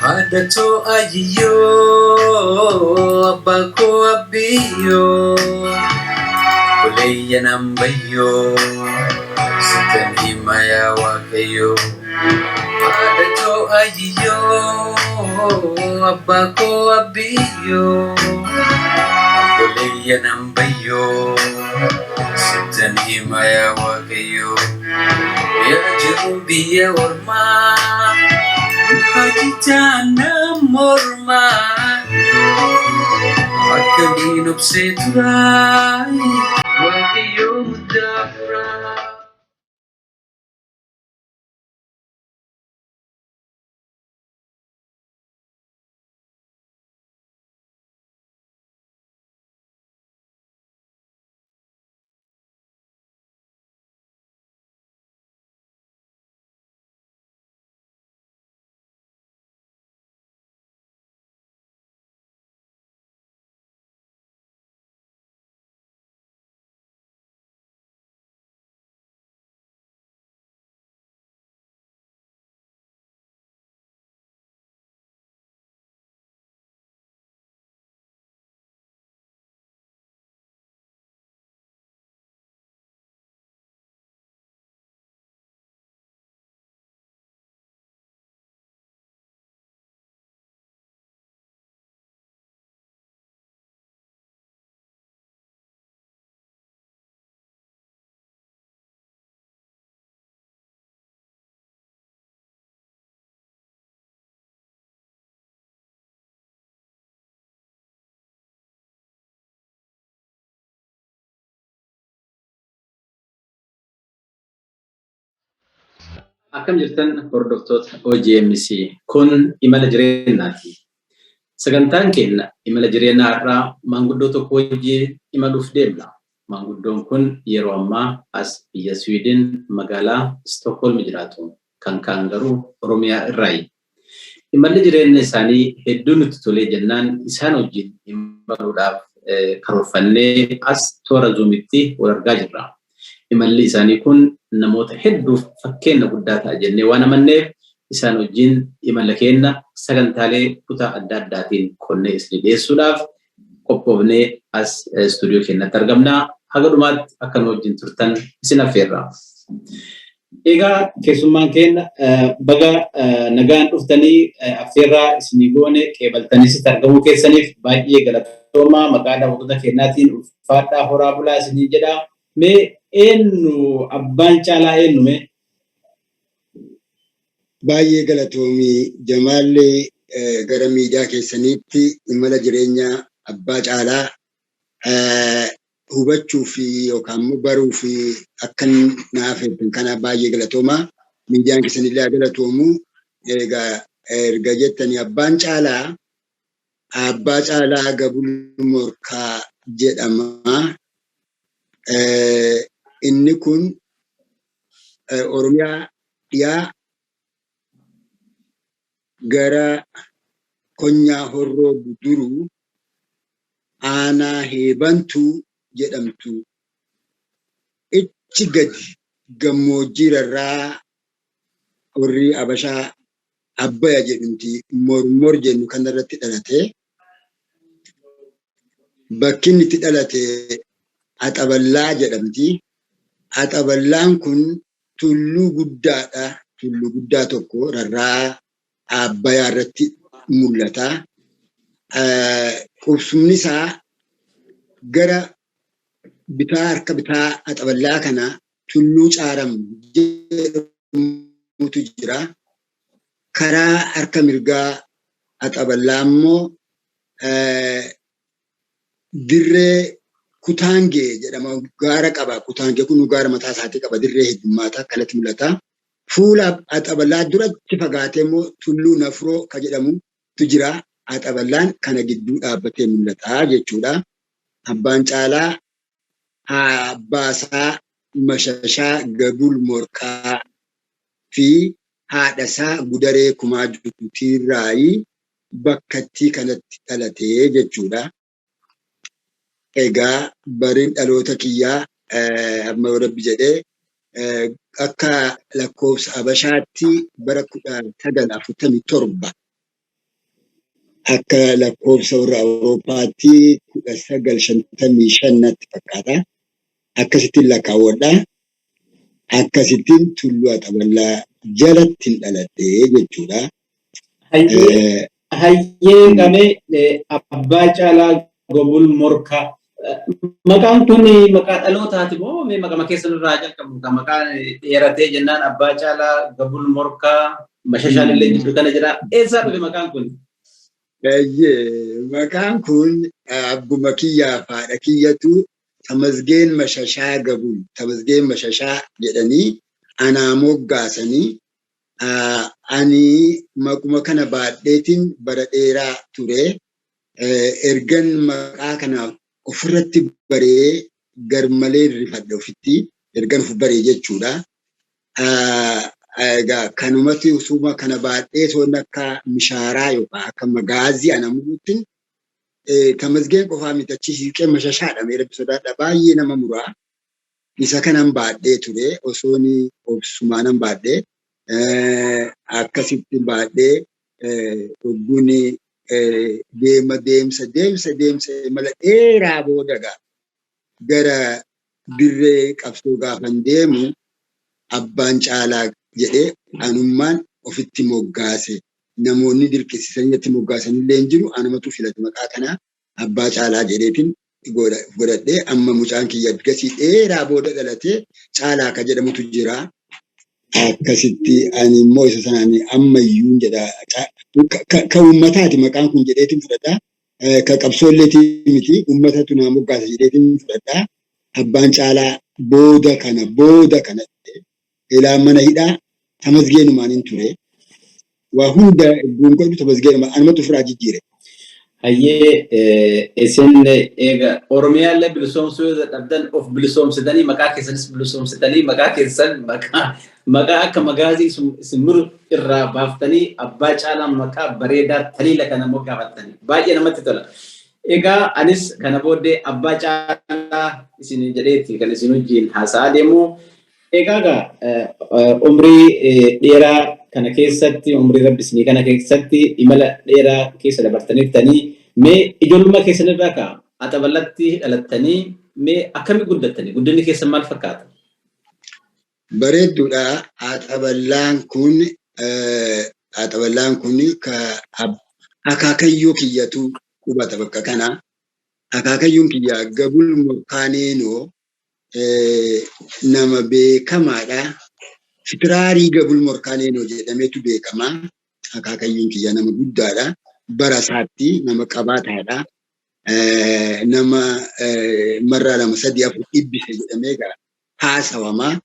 Haadha too ayiyyoo, abbaa koo abbiyyoo, buleeyya nan bayyoo, sittan hima yaa Waaqayyoo. Haadha too ayiyyoo, abbaa koo abbiyyoo, buleeyya nan bayyoo, sittan hima yaa Waaqayyoo. Yaa jiru biyya ormaa, hojjechaa nan mormaa. Akkamiin obsee turaa, Waaqayyoo muddaa furaa. Akkam jirtan hordoftoota OGMC, kun imala jireenyaati. Sagantaan keenya imala jireenyaa har'aa maanguddoo tokko wajjin imaluuf deemna. Maanguddoon kun yeroo ammaa as biyya Siwiidin magaalaa Stookholm jiraatu. Kan kaan garuu Oromiyaa irraayi. Imalli jireenya isaanii hedduu nutti tolee jennaan isaan wajjin imaluudhaaf karoorfannee as toora Zuumitti wal argaa jirra. Imalli isaanii kun namoota hedduuf fakkeenya guddaa ta'a jennee waan amanneef isaan wajjin imala keenya sagantaalee kutaa adda addaatiin qonnee isinii dhiyeessuudhaaf qophoofnee as istuudiyoo keenyatti argamna. Haga dhumaatti akka nu wajjin turtan isin affeerra. Egaa keessummaan keenya baga nagaan dhuftanii, affeerraa isinii goone qeebaltaniis argamuu keessaniif baay'ee galatoomaa, maqaa daawwattoota keenyaatiin ulfaadhaa, horaa bulaa isinii jedha. Mee eenyu abbaan Caalaa, eenyu mee? Baay'ee galatoomii Jamaallee, gara miidiyaa keessaniitti imala jireenyaa abbaa Caalaa hubachuu fi yookaan immoo baruu fi akka naaf hedduu kana baay'ee galatoomaa. Miidiyaan keessanillee haa galatoomu. Egaa erga jettanii, abbaan Caalaa abbaa Caalaa Gabul Morkaa jedhama. Inni kun Oromiyaa dhiyaa gara Konyaa Horroo Guduruu, aanaa Heebantuu jedhamtu ichi gadi gammoojjii rarraa warri Abashaa Abbaya jedhumti Mormor jennu kanarratti dhalate. Bakki inni itti dhalate Axaballaa jedhamti. Axaballaan kun tulluu guddaadha. Tulluu guddaa tokko rarraa Abbayaa irratti mul'ata. Qubsumni isaa gara bitaa, harka bitaa Axaballaa kana tulluu Caaram jedhamutu jira. Karaa harka mirgaa Axaballaa immoo dirree Kutaangee jedhama. Gaara qaba. Kutaangee kun gaara mataa isaatii qaba. Dirree heddummaata kanatti mul'ata. Fuula Axaballaa duratti fagaatee immoo tulluu Nafroo ka jedhamutu jira. Axaballaan kana gidduu dhaabbatee mul'ata jechuudha. Abbaan Caalaa abbaasaa Mashashaa Gabul Morkaa fi haadhasaa Gudaree Kumaa Jututiirraayi bakkattii kanatti dhalate jechuudha. Egaa bariin dhaloota kiyyaa amma Rabbi jedhee akka lakkoofsa Habashaatti bara 1947, akka lakkoofsa warra Awurooppaatti 1955 natti fakkaata. Akkasittiin lakkaawwadha. Akkasittiin Tulluu Axaballaa jalatti dhaladhee jechuudha. Hayyee, gamee Abbaa Caalaa Gobul Morkaa. Maqaan kun maqaa dhalootaati moo mee maqama keessan irraa jalqabu? Kan maqaan dheeratee jennaan Abbaa Caalaa Gobul Morkaa Mashashaan illee jidduu kana jira. Eessaa dhufe maqaan kun? Maqaan kun abbuma kiyyaa fi haadha kiyyatu Tamasgeen Mashashaa Gabul, Tamasgeen Mashashaa jedhanii anaa moggaasanii, ani maquma kana baadheetiin bara dheeraa ture. Ergan maqaa kana ofirratti baree garmalee rifadhe ofitti, ergan of baree jechuudha. Egaa kanumatti usuma kana baadhee toon akka mishaaraa yookaan akka magaazii ana muruutti Tamasgeen qofaa miti, achi siiqee Mashashaadha, mee Rabbi sodaadha, baay'ee nama muraa. Isa kanan baadhee ture, osoon obsumaanan baadhee, akkasitti baadhee ogguun deema deemsa deemsa deemsa imala dheeraa booda gara dirree qabsoo gaafan deemu Abbaan Caalaa jedhee anummaan ofitti moggaase. Namoonni dirqisiisanii natti moggaasan illee hin jiru. Anumatu filate maqaa kanaa, Abbaa Caalaa jedheetiin godhadhee. Amma mucaan kiyya ergasii dheeraa booda dhalatee Caalaa ka jedhamutu jira. Akkasitti ani immoo isa sanaan ammayyuu jedha. Ka uummataati maqaan kun jedheetiin fudhadha. Ka qabsoolleetii miti, uummatatu naa moggaasa jedheetiin fudhadha. Abbaan Caalaa booda kana ilaa mana hidhaa Tamasgeenumaan hin ture. Waa hunda gongodhu Tamasgeenumaan anumatu ofirraa jijjiire. Hayyee, isin eega Oromiyaallee bilisoomsuu yoo dadhabdan of bilisoomsitanii, maqaa keessanis bilisoomsitanii, maqaa keessan maqaa akka magaazii isin muru irraa baaftanii Abbaa Caalaa maqaa bareedaa taliila kana immoo gaafattanii baay'ee namatti tola. Egaa anis kana booddee Abbaa Caalaa isin jedheetti kan isin wajjin haasa'aa deemu. Egaa umrii dheeraa kana keessatti, umrii Rabbi isinii kana keessatti, imala dheeraa keessa dabartaniirtanii, mee ijoollummaa keessan irraa ka'a Axaballatti dhalattanii, mee akkami guddattanii, guddinni keessan maal fakkaata? Bareedduudha. Axaballaan kun ka akaakayyuu kiyyatu qubata bakka kana. Akaakayyuun kiyya Gabul Morkaaneenoo nama beekamaadha. Fitiraarii Gabul Morkaaneenoo jedhameetu beekama. Akaakayyuun kiyya nama guddaadha. Bara isaatti nama qabaataadha. Nama marraa lama, sadii, afur dhibbise jedhamee haasawama.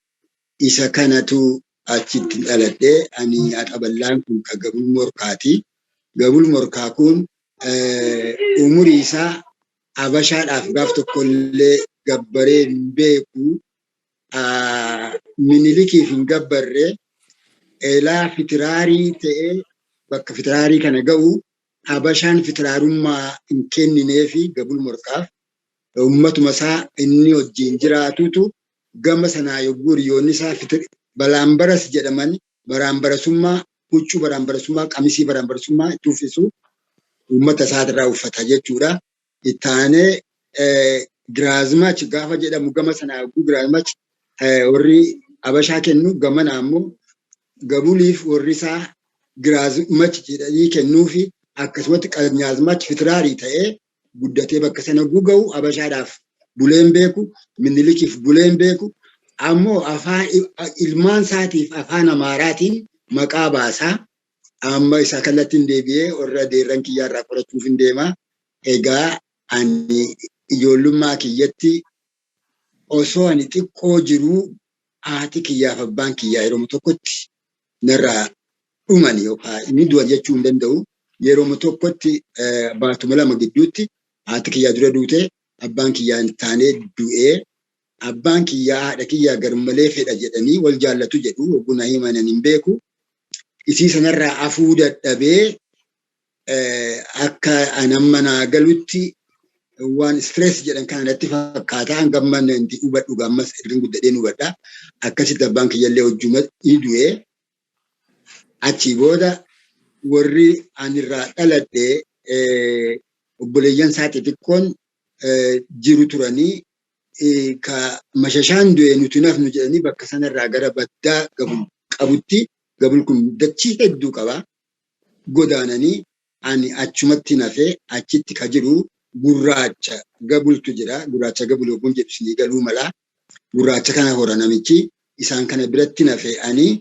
Isa kanatu achitti dhaladhee ani. Axaballaan kun ka Gabul Morkaati. Gabul Morkaa kun umurii isaa Habashaadhaaf gaaf tokkollee gabbaree hin beeku. Minilikiif hin gabbarre. Elaa fitiraarii ta'ee bakka fitiraarii kana ga'u Habashaan fitiraarummaa hin kennineefi Gabul Morkaaf. Uummatuma isaa inni wajjin jiraatutu gama sanaa yogguu hiriyoonni isaa balaambaras jedhaman baraambarasummaa, huccuu baraambarasummaa, qamisii baraambarasummaa itti uffisu, uummata isaatirraa uffata jechuudha. Ittaanee giraazmach gaafa jedhamu gama sanaa yogguu giraazmach warri Habashaa kennu, gamana ammoo Gabuliif warri isaa giraazmach jedhanii kennuufi. Akkasumatti qanyaazmach fitiraarii ta'ee guddatee bakka sana guga'u Habashaadhaaf buleen beeku, Minilikiif buleen beeku, ammoo afaan ilmaan isaatiif afaan Amaaraatiin maqaa baasaa. Amma isa kallattiin deebi'ee warra deerran kiyyaarraa qorachuuf hin deema. Egaa ani ijoollummaa kiyyatti osoo ani xiqqoo jiruu haati kiyyaaf abbaan kiyyaa yeroo tokkotti narraa dhuman, yookaan inni du'an jechuu hin danda'u. Yeroo tokkotti baatuma 2 gidduutti haati kiyyaa dura duute, abbaan kiyyaa hin taanee du'ee. Abbaan kiyyaa haadha kiyyaa garmalee fedha jedhanii wal jaallatu jedhu, hogguna himanan hin beeku. Isii sanarraa afuu dadhabee akka an amma naa galutti Waan stress jedhan kana natti fakkaata. Hanga amma nanti hubadhu ammas ergan guddadheen hubadha. Akkasitti abbaan kiyyallee hojjuma ni du'e. Achii booda warri anirraa dhaladhe obboleeyyan isaa xixiqqoon jiru turanii, ka Mashashaan du'e nuti nafnu jedhanii bakka sanarraa gara baddaa Gabul qabutti, Gabul kun dachii hedduu qaba, godaananii ani achumatti nafee. Achitti ka jiru Gurraacha Gabultu jira. Gurraacha Gabul yookuun jedhu isinii galuu mala. Gurraacha kana hora namichi, isaan kana biratti nafee. Ani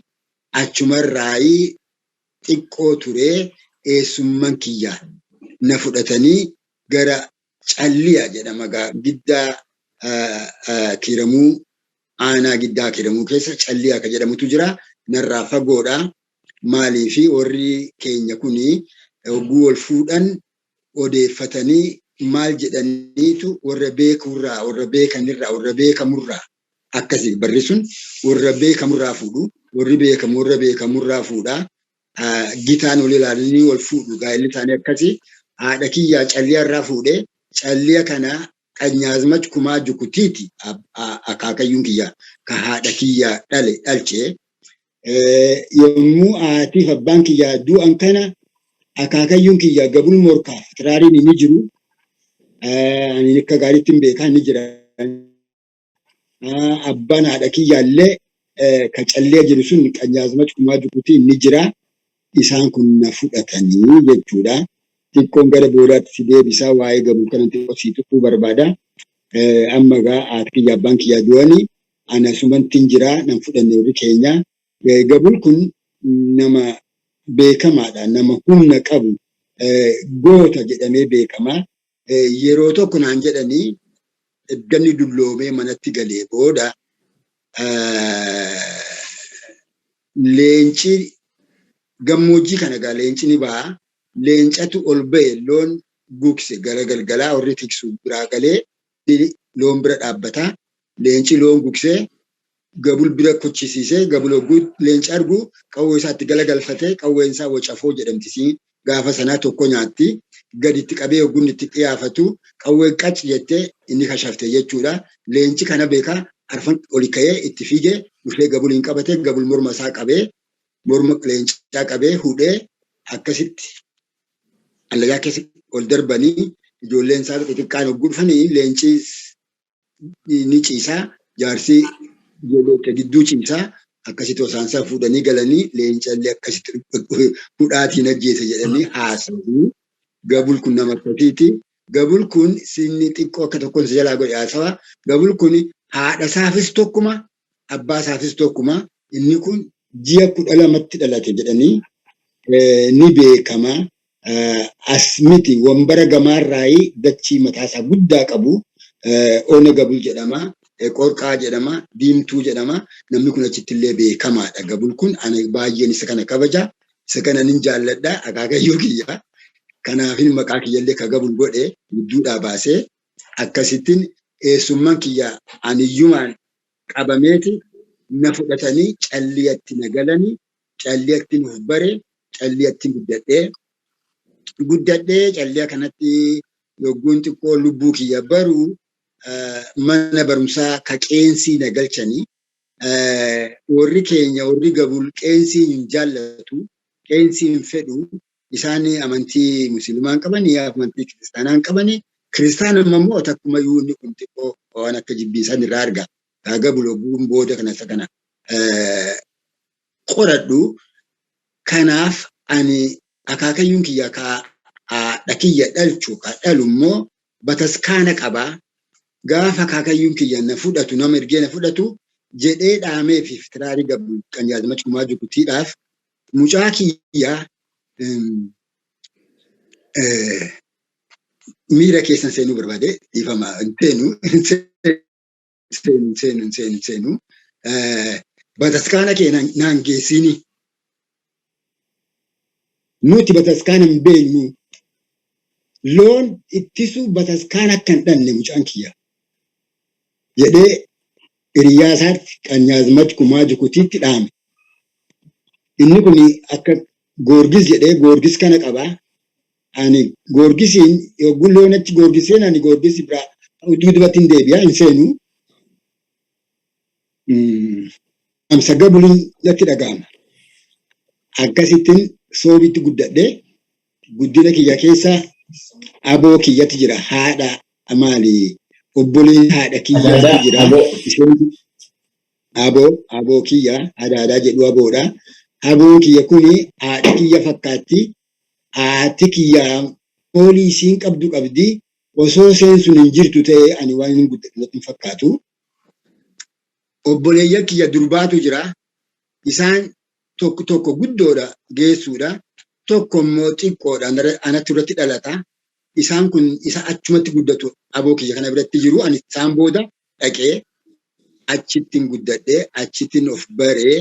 achumarraayii xiqqoo turee eessumman kiyya na fudhatanii gara Calliya jedhama gaa, Giddaa Kiiramuu, aanaa Giddaa Kiiramuu keessa Calliya ka jedhamutu jira. Narraa fagoodha. Maaliifi warri keenya kuni hogguu wal fuudhan odeeffatanii maal jedhaniitu warra beekurraa, warra beekanirraa, warra beekamurraa, akkasi barri sun, warra beekamurraa fuudhu. Warri beekamu warra beekamurraa fuudha. Gitaan wal ilaalanii wal fuudhu, gaa'elli isaanii akkasi. Haadha kiyyaa Calliya irraa fuudhe. Calliya kana Qanyaazmach Kumaa Jukutiiti akaakayyuun kiyya ka haadha kiyyaa dhale dhalche. Yommuu haatiif abbaan kiyyaa du'an kana akaakayyuun kiyya Gabul Morkaa Fitiraariin ni jiru. Ani akka gaariitti hin beekaa, ni jira. Abbaan haadha kiyyaallee ka Callee jiru sun Qanyaazmach Kumaa Jukutii ni jira. Isaan kun na fudhatanii jechuudha. Xiqqoon gara boodaatti si deebisaa, waa'ee Gabul kana xiqqoo sii tuquu barbaada. Amma egaa haati kiyya abbaan kiyya du'anii ana asumantiin jira, nan fudhanne warri keenya. Gabul kun nama beekamaadha. Nama humna qabu, goota jedhamee beekama. Yeroo tokko naan jedhanii, erganni dulloomee manatti galee booda leenci gammoojjii kana gaa leenci ni ba'a. Leencatu ol ba'e, loon gugse. Gara galgalaa warri tiksu biraa galee loon bira dhaabbata. Leenci loon gugsee Gabul bira kuchisiisee, Gabul hogguu leenca argu qawwee isaatti galagalfatee, qawween isaa wacafoo jedhamti isiin gaafa sanaa tokko nyaatti, gadi itti qabee hogguun itti qiyaafatu qawween qac jettee inni kashafte jechuudha. Leenci kana beekaa arfan oli ka'ee itti fiigee dhufee Gabuliin qabate. Gabul morma isaa qabee, morma leencaa qabee hudhee, akkasitti allagaa keessa ol darbanii, ijoolleen isaa xixiqqaan hogguu dhufanii leenci ni ciisaa, jaarsi ijoollee gidduu ciisaa, akkasitti osaansaa fuudhanii galanii, leenca illee akkasitti hudhaatiin ajjeese jedhanii haasa'u. Gabul kun nama akkasiiti. Gabul kun sinni xiqqoo akka tokkoon si jalaa godhe haasawa. Gabul kun haadha isaafis tokkuma, abbaa isaafis tokkuma. Inni kun ji'a 12tti dhalate jedhanii ni beekama. As miti, Wambara gamaarraayii dachii mataasaa guddaa qabu, Ona Gabul jedhama. Qorqaa jedhama. Diimtuu jedhama. Namni kun achitti illee beekamaadha. Gabul kun ani baay'een isa kana kabaja. Isa kana nin jaalladha. Akaakayyuu kiyya. Kanaafin maqaa kiyyallee ka Gabul godhe gidduudhaa baasee, akkasittiin eessumman kiyya aniyyumaan qabameeti na fudhatanii Calliyatti na galanii, Calliyatti nuuf bare, Calliyatti guddadhee. Guddadhee Calliya kanatti yogguun xiqqoo lubbuu kiyya baru mana barumsaa ka qeensii na galchanii. Warri keenya, warri Gabul, qeensii hin jaallatu, qeensii hin fedhu. Isaan amantii musliimaan qabanii, amantii kiristaanaan qabanii. Kiristaana immoo takkuma iyyuu inni kun xiqqoo waan akka jibbiinsan irraa arga. Gabul hogguun booda kana isa kana qoradhu. Kanaaf ani akaakayyuun kiyya ka haadha kiyya dhalchu ka dhalu immoo bataskaana qaba. Gaafa akaakayyuun kiyya na fudhatu, nama ergee na fudhatu jedhee dhaamee fi Fitiraarii Gabul Qanyaazimach Kumaa Jukutiidhaaf, mucaa kiyya miira keessan seenuu barbaade, dhiifama, hin seenu, hin seenu, hin seenu, hin seenu, hin seenu, bataskaana kee naan geessini. Nuti bataskaana hin beeknu. Loon ittisuu bataskaana akka hin dhanne mucaan kiyya jedhee hiriyyaa isaatti Qanyaazmach Kumaa Jukutiitti dhaame. Inni kun akka Goorgis jedhee Goorgis kana qaba. Ani Goorgisiin yogguu loon achi Goorgiseen ani Goorgisi biraa dudubatti hin deebi'a hin seenu. Amsa gabuliin natti dhaga'ama. Akkasittiin soobitti guddadhe. Guddina kiyya keessa aboo kiyyatti jira. Haadha maali? Obboleen haadha kiyyaatu jira. Isheen aboo kiyya adaadaa jedhu aboodha. Aboon kiyya kuni haadha kiyya fakkaatti. Haati kiyya foolii isiin qabdu qabdi. Osoo isheen sun hin jirtu ta'e ani waan hin guddadhu natti hin fakkaatu. Obboleeyyan kiyya durbaatu jira. Isaan tokko tokko guddoodha geessuudha. Tokko immoo xiqqoodha anatti irratti dhalata. Isaan kun isa achumatti guddatu aboo kiyya kana biratti jiru. Ani isaan booda dhaqee achittiin guddadhee achittiin of baree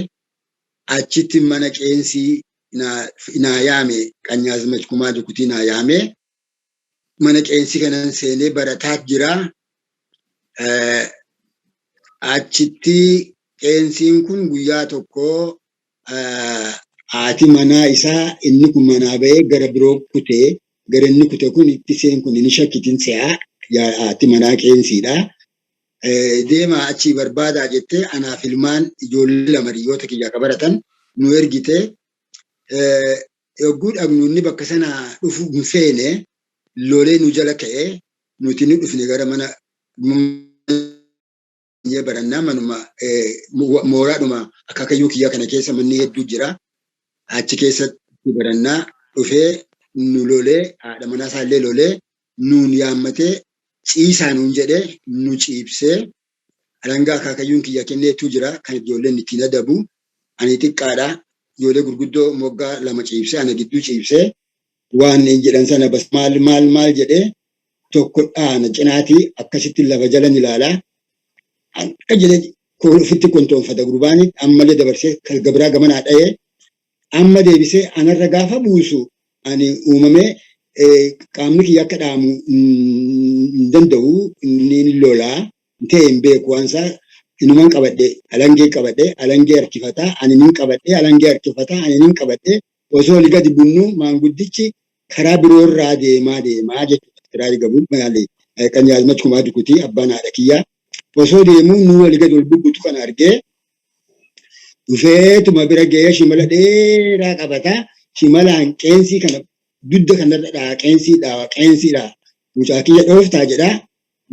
achittiin mana qeensii naa yaame Qanyaazmach Kumaa Dukutii naa yaame. Mana qeensii kanan seenee barataa jira. Achitti qeensiin kun guyyaa tokko haati manaa isaa inni kun manaa ba'ee gara biroo kutee gara inni kute kun itti seen kun inni shakkitin se'aa haati manaa qeensiidha. Deemaa achii barbaadaa jettee anaaf ilmaan ijoollee lama hiriyoota kiyya akka baratan nu ergite. Yogguu dhaqnu inni bakka sana dhufu hin feene lolee nu jala ka'ee nuti ni dhufne gara mana barannaa manuma mooraadhuma akaakayyuu kiyyaa kana keessa manni hedduu jira. Achi keessatti barannaa dhufee nu lolee haadha manaa isaallee lolee nuun yaammatee ciisaa nuun jedhee nu ciibsee alangaa akaakayyuun kiyya kenneetu jira kan ijoolleen ittiin adabu. Ani xiqqaadha. Ijoollee gurguddoo moggaa lama ciibsee ana gidduu ciibsee waan jedhan sana bas maal maal maal jedhee tokko dhaana cinaatii akkasitti lafa jala ni ilaalaa. Akka jedhee ofitti kontoonfata gurbaan ammallee dabarsee gabiraa gamanaa dha'ee amma deebisee anarra gaafa buusu ani uumamee qaamni kiyya akka dhaamu hin danda'u inni lolaa ta'e hin beeku waan isaa inuman qabadhe alangee qabadhe alangee harkifataa ani nin qabadhe alangee harkifataa ani nin qabadhe osoo oli gadi bunnu maanguddichi karaa biroorraa deemaa deemaa jechuudha. Karaa gabuun maali Qanyaazmach Kumaa Dukutii abbaan haadha kiyyaa osoo deemuu nu oli gadi ol bubbutu kana argee dhufeetuma bira ga'ee shimala dheeraa qabata. Shimalaan qeensii kana dugda kanarra dha'a qeensii dha'a qeensii dha'a mucaa kiyya dhooftaa jedha.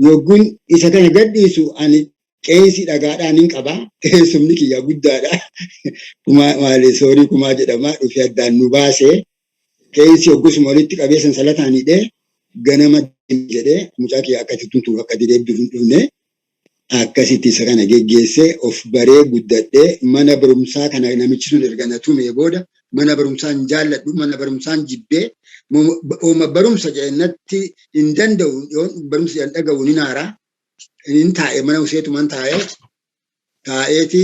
Yogguun isa kana gadhiisu ani qeensii dhagaadhaan hin qaba. Teessumni kiyya guddaadha. Kumaa maali soorii kumaa jedhama dhufee addaan nu baase. Qeensii hoggusuma walitti qabee sansalataan hidhee ganama jedhee mucaa kiyya akka itti tuntuuf akka itti deebiif hin dhufne. Akkasitti isa kana geggeessee of baree guddadhee mana barumsaa kana namichi sun erga na tumee booda mana barumsaa hin jaalladhu mana barumsaan jibbee ooma barumsa jedhe natti hin danda'u yoon barumsa jedhan dhaga'u ni naara hin taa'e mana useetuman taa'e taa'eeti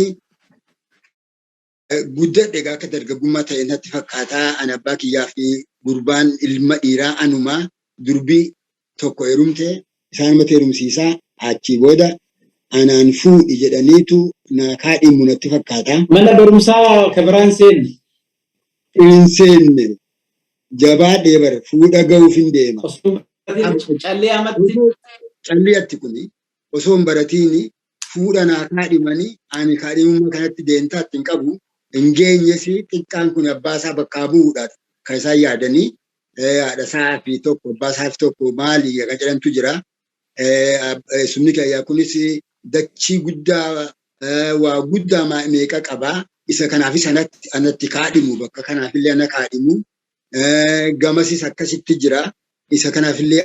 guddadhe egaa akka dargaggummaa ta'e natti fakkaataa ani abbaa kiyyaa fi gurbaan ilma dhiiraa anuma durbii tokko heerumte isaanumatti heerumsiisaa achii booda anaan fuudhi jedhaniitu naa kaadhimu natti fakkaata. Mana barumsaa ka biraan seenne. Hin seenne. Jabaadhee bar fuudha ga'uuf hin deema. Osoo callee amatti. Callee atti kuni osoo hin baratiini fuudha naa kaadhimanii ani kaadhimummaa kanatti deentaa ittiin qabu hin geenyes xiqqaan kun abbaa isaa bakkaa bu'uudha kan isaan yaadanii haadha isaa fi tokko abbaa isaa fi tokko maali kan jedhantu jira. Sumni kiyya kunis dachii guddaa waa guddaa meeqa qaba. Isa kanaafis anatti kaadhimu bakka kanaafillee ana kaadhimu. Gamasis akkasitti jira. Isa kanaafillee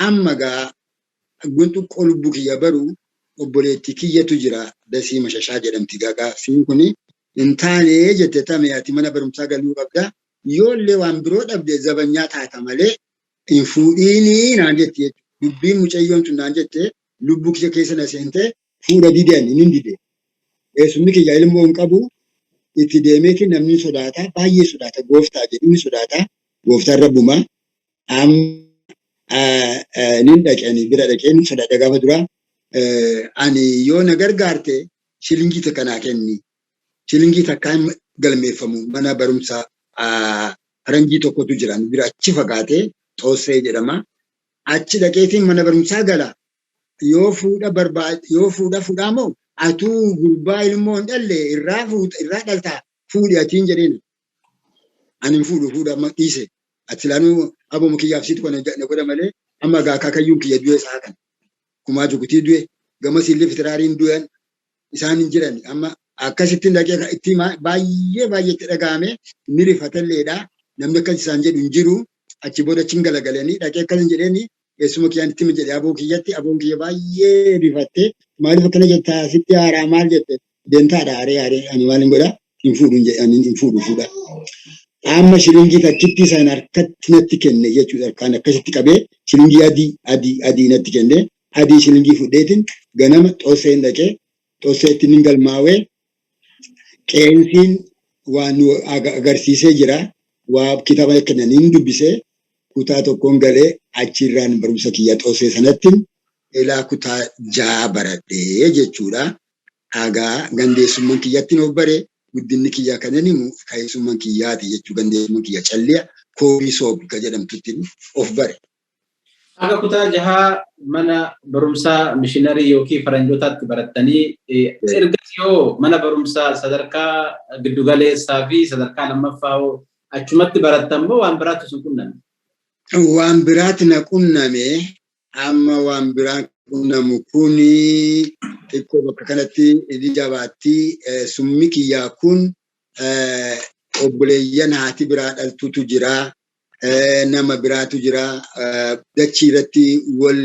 amma gaa guntuqqoo lubbuu kiyya baru obboleettii kiyyatu jira Dasii Mashashaa jedhamti gaagaafsiin kun hin taane jette tame ati mana barumsaa galuu qabda yoollee waan biroo dhabde zabanyaa taata malee hin fuudhiinii naan jette jechuudha. Dubbiin mucayyoon tun naan jette lubbuu kiyya keessa na seente fuudha dide ani nin dide. Eessumni kiyya ilmoo hin qabu itti deemeeti namni sodaata baay'ee sodaata gooftaa jedhu ni sodaata gooftaan rabbuma. Amma nin dhaqe ani bira dhaqee nin sodaadha gaafa duraa ani yoo na gargaarte shilingii takka naa kenni. Shilingii takkaa hin galmeeffamu mana barumsaa Faranjii tokkotu jira. Nu bira achi fagaatee Xoossee jedhama. Achi dhaqeetiin mana barumsaa gala. Yoo fuudha barbaad yoo fuudha fuudhaa moo atuu gurbaa ilmoo hin dhalle irraa fuuta irraa dhaltaa fuudhi atiin jedheen. Ani hin fuudhu fuudha amma dhiise. Ati silaanuu aboma kiyyaaf siitu kana na godha malee amma egaa akaakayyuun kiyya du'e isaa kana. Kumaa Jugutii du'e gamas illee fitiraariin du'an isaan hin jiran amma akkasitti dhaqee itti baay'ee baay'ee itti dhaga'ame ni rifatalleedha. Namni akkas isaan jedhu hin jiru. Achi booda achiin galagalanii dhaqee akkas hin jedheeni eessuma kiyyaan itti hime jedhe aboo kiyyatti aboon kiyya baay'ee rifatte maaliif akkana jettaa sitti haaraa maal jette deemtaadha aaree aaree ani maal hin godha hin fuudhu hin jedhe ani hin fuudhu fuudha. Amma shilingii takkitti sana harkatti natti kenne jechuudha harkaan akkasitti qabee shilingii adii adii adii natti kenne adii shilingii fudheetiin ganama xosseen dhaqee xosseetti nin galmaawee qeensiin waa nu agarsiisee jira waa kitaaba kennan hin dubbisee kutaa tokkoon galee achirraan barumsa kiyya xossee sanattiin ilaa kutaa 6 baradhee jechuudha. Dhagaa gandeessumman kiyyattiin of bare guddinni kiyya kanan himu ka'eessumman kiyyaati jechuu gandeessumman kiyya calliya koobii soob ka jedhamtuttiin of bare. Haga kutaa jahaa mana barumsaa mishinarii yookiin faranjootaatti barattanii ergas yoo mana barumsaa sadarkaa giddugaleessaa fi sadarkaa lammaffaa hoo achumatti barattan moo waan biraatu isin qunname? Waan biraatti na qunname amma waan biraan qunnamu kuni xiqqoo bakka kanatti ni jabaatti summi kiyyaa kun obboleeyyan haati biraa dhaltutu jira. Nama biraatu jira. Dachii irratti wal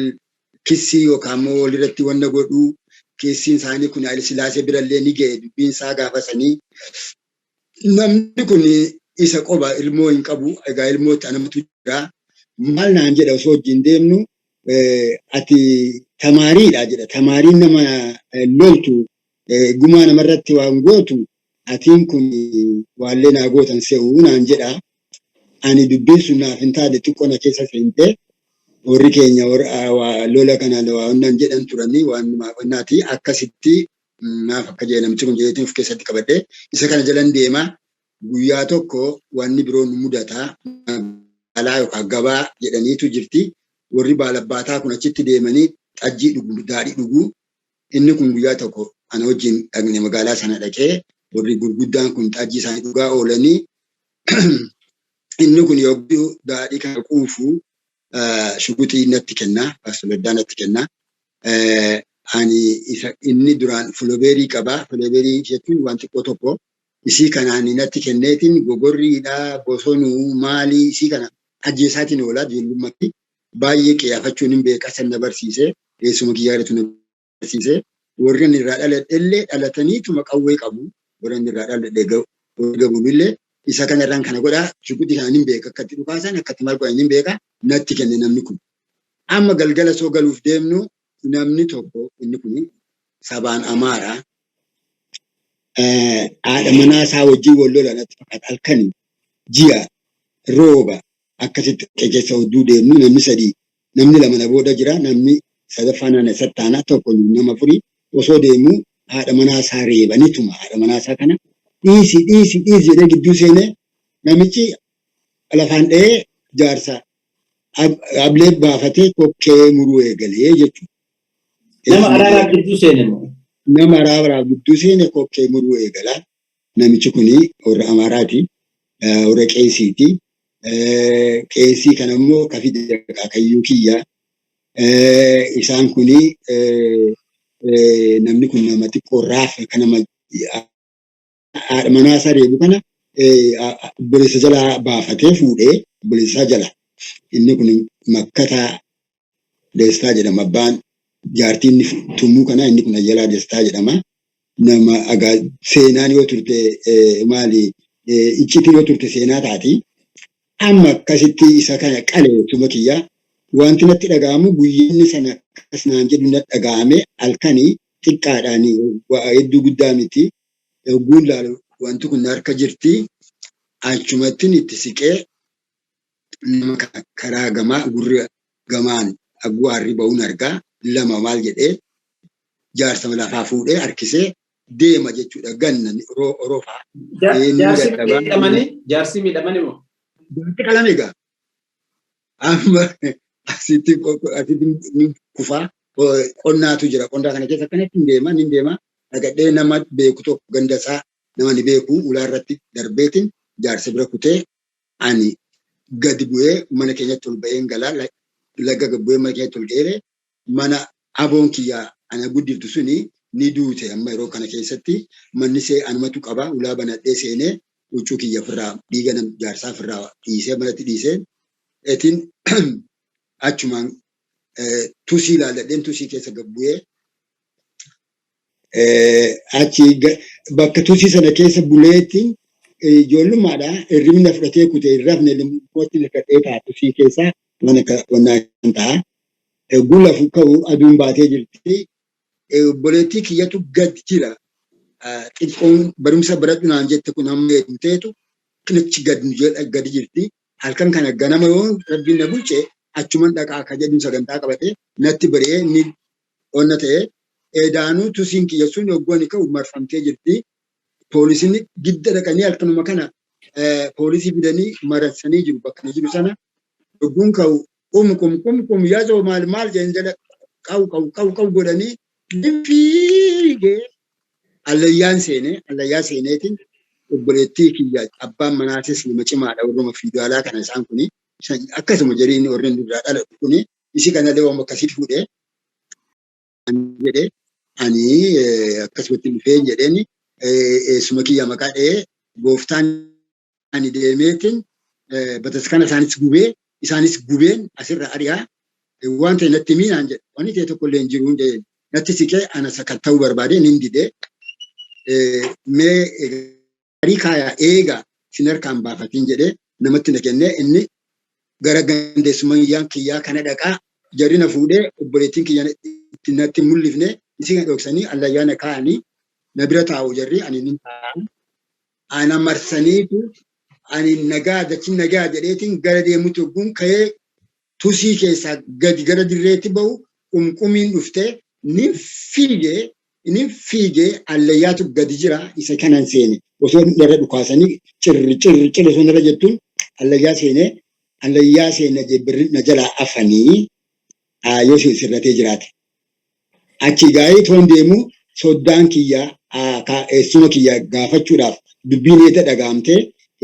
kissii yookaan immoo wal irratti wanna godhu kissiin isaanii kun Haayile Sillaasee birallee ni ga'e dubbiin isaa gaafa sanii. Namni kun isa qoba ilmoo hin qabu. Egaa ilmootti anamatu jira. Maal naan jedha osoo wajjin deemnu ati tamaariidha jedha. Tamaariin nama loltu gumaa namarratti waan gootu atiin kun waallee naa gootan se'u naan jedha. Ani dubbiin sun naaf hin taane xiqqoo na keessa seente. Warri keenya lola kana waan jedhan turanii waan naati akkasitti naaf akka jedhe namichi kun jedheetiin of keessatti qabadhe isa kana jalan deema. Guyyaa tokko wanni biroo nu mudata. Magaalaa yookaan gabaa jedhaniitu jirti. Warri baalabbaataa kun achitti deemanii xajjii dhugu, daadhii dhugu. Inni kun guyyaa tokko ana wajjin dhaqne magaalaa sana dhaqee warri gurguddaan kun xajjii isaanii dhugaa oolanii inni kun yogguu daadhii kana quufu shuguxii natti kenna, pastoladdaa natti kenna. Ani isa inni duraan fulobeerii qaba. Fulobeerii jechuun waan xiqqoo tokko isii kanaan natti kenneetiin gogorriidha, bosonuu, maalii isii kana ajjeesaatiin oolaa ijoollummaatti baay'ee qiyaafachuun hin beeka san na barsiise. Eessuma kiyyaa irratti na barsiise. Warri ani irraa dhaladhe illee dhalataniituma qawwee qabu. Warri ani irraa dhaladhe warri gabuun isa kanarraan kana godhaa shuguxii kana hin beeka akka itti dhukaasan akka itti maal godhan hin beeka natti kenne namni kun. Amma galgala soo galuuf deemnu namni tokko inni kun sabaan Amaaraa haadha manaa isaa wajjin wal lola natti fakkaata halkanii ji'a rooba akkasitti keessa odduu deemnu namni sadii namni lama na booda jira namni sadaffaa nana sattaanaa tokko nama afurii osoo deemu haadha manaa isaa reebanituma haadha manaa isaa kana dhiisi dhiisi dhiisi jedhee gidduu seenee namichi lafaan dha'ee jaarsa ablee baafatee kokkee muruu eegalee jechuudha. Nama araaraaf gidduu seene moo? Nama araaraaf gidduu seene kokkee muruu eegala. Namichi kuni warra Amaaraati. Warra qeesiiti. Qeesii kana immoo ka fide akaakayyuu kiyya. Isaan kuni namni kun nama xiqqoo raafe kan nama haadha manaa isaa reebu kana obboleessa jalaa baafatee fuudhee obboleessa isaa jala. Inni kun Makkataa Destaa jedhama. Abbaan jaartii inni tumuu kana inni kun Ayyalaa Destaa jedhama. Nama agaa seenaan yoo turte maali iccitii yoo turte seenaa taati. Amma akkasitti isa kana qale tuma kiyya wanti natti dhaga'amu guyyaanni sana akkas naan jedhu natti dhaga'ame halkanii xiqqaadhaan hedduu guddaa miti. Yogguun laalu wanti kun harka jirti. Achumattiin itti siqee nama karaa gamaa gurra gamaan agguu aarri ba'uun argaa lama maal jedhee jaarsa lafaa fuudhee harkisee deema jechuudha ganna roofaa. Jaarsi miidhamanii moo? Jaarsi qalame egaa. Amma asitti asitti kufaa qonnaatu jira. Qonnaa kana keessa akkanatti hin deema, hin deema. Dhagadhee nama beeku tokko ganda isaa nama ni beeku ulaa irratti darbeetiin jaarsa bira kutee ani gadi bu'ee mana keenyatti ol ba'een galaa, laga gad bu'ee mana keenyatti ol ga'ee mana aboon kiyyaa ana guddiftu suni ni duute. Amma yeroo kana keessatti manni see anumatu qaba. Ulaa banadhee seenee huccuu kiyya ofirraa dhiiga nam jaarsaa ofirraa dhiisee manatti dhiisee etiin achumaan tusii ilaalladheen tusii keessa gad bu'ee achi bakka tusii sana keessa buleetti ijoollummaadha hirribni na fudhatee kute, hin rafne, limmotti hirkadhee ta'a tusii keessa waan akka wannaa kan ta'a. Eeguu lafu ka'u aduun baatee jirti. Obboleettii kiyyatu gad jira. Xiqqoon barumsa baradhu naan jette kun hamma heerumteetu achi gad gadi jirti. Halkan kana ganama yoo rabbiin na bulche achuman dhaqaa akka jedhuun sagantaa qabate natti bari'ee inni onna ta'e eedaanuu tusiin kiyya sun yogguu ani ka'u marfamtee jirti. Poolisiin gidda dhaqanii halkanuma kana poolisii fidanii mararsanii jiru bakka inni jiru sana. Yogguun ka'u qum qum qum qum yaasoo maal maal jedhan jala qaw qaw qaw qaw godhanii fiigee allayyaan seene. Allayyaa seeneetiin obboleettii kiyya, abbaan manaatis nama cimaadha, warruma fiidaalaa kana isaan kuni akkasuma jariin warreen duraa dhalatu kuni isi kanallee waan akkasitti fuudhee jedhe. Ani akkasumatti dhufeen jedheen, eessuma kiyya maqaa dha'ee gooftaan ani deemeetiin bataskaana isaanis gubee isaanis gubeen asirra ari'aa waan ta'e natti himii naan jedhe. Wanni ta'e tokko illee hin jiru hin jedheen. Natti siqee ana sakatta'uu barbaade nin dide. Mee gaarii kaayaa eegaa sin harkaan baafatiin jedhee namatti na kennee inni gara gandeessumayyaan kiyyaa kana dhaqaa jarri na fuudhee obboleettiin kiyya itti natti hin mul'ifne, isii kana dhoksanii allayyaa na kaa'anii na bira taa'u jarri, ani nin taa'a. Ana marsaniitu ani nagaa dachin nagaa jedheetiin gara deemutti hogguun ka'ee tusii keessaa gadi gara dirreetti ba'u qumqumiin dhuftee nin fiigee nin fiigee allayyaatu gadi jira isa kanan seene. Osoo irra dhukaasanii cirri cirri cirri osoo irra jettuun allayyaa seene. Allayyaa seene birri na jalaa afanii yoo sirratee jiraate. Achi gaa'ee toon deemu soddaan kiyya eessuma kiyya gaafachuudhaaf dubbiin eeda dhagaamtee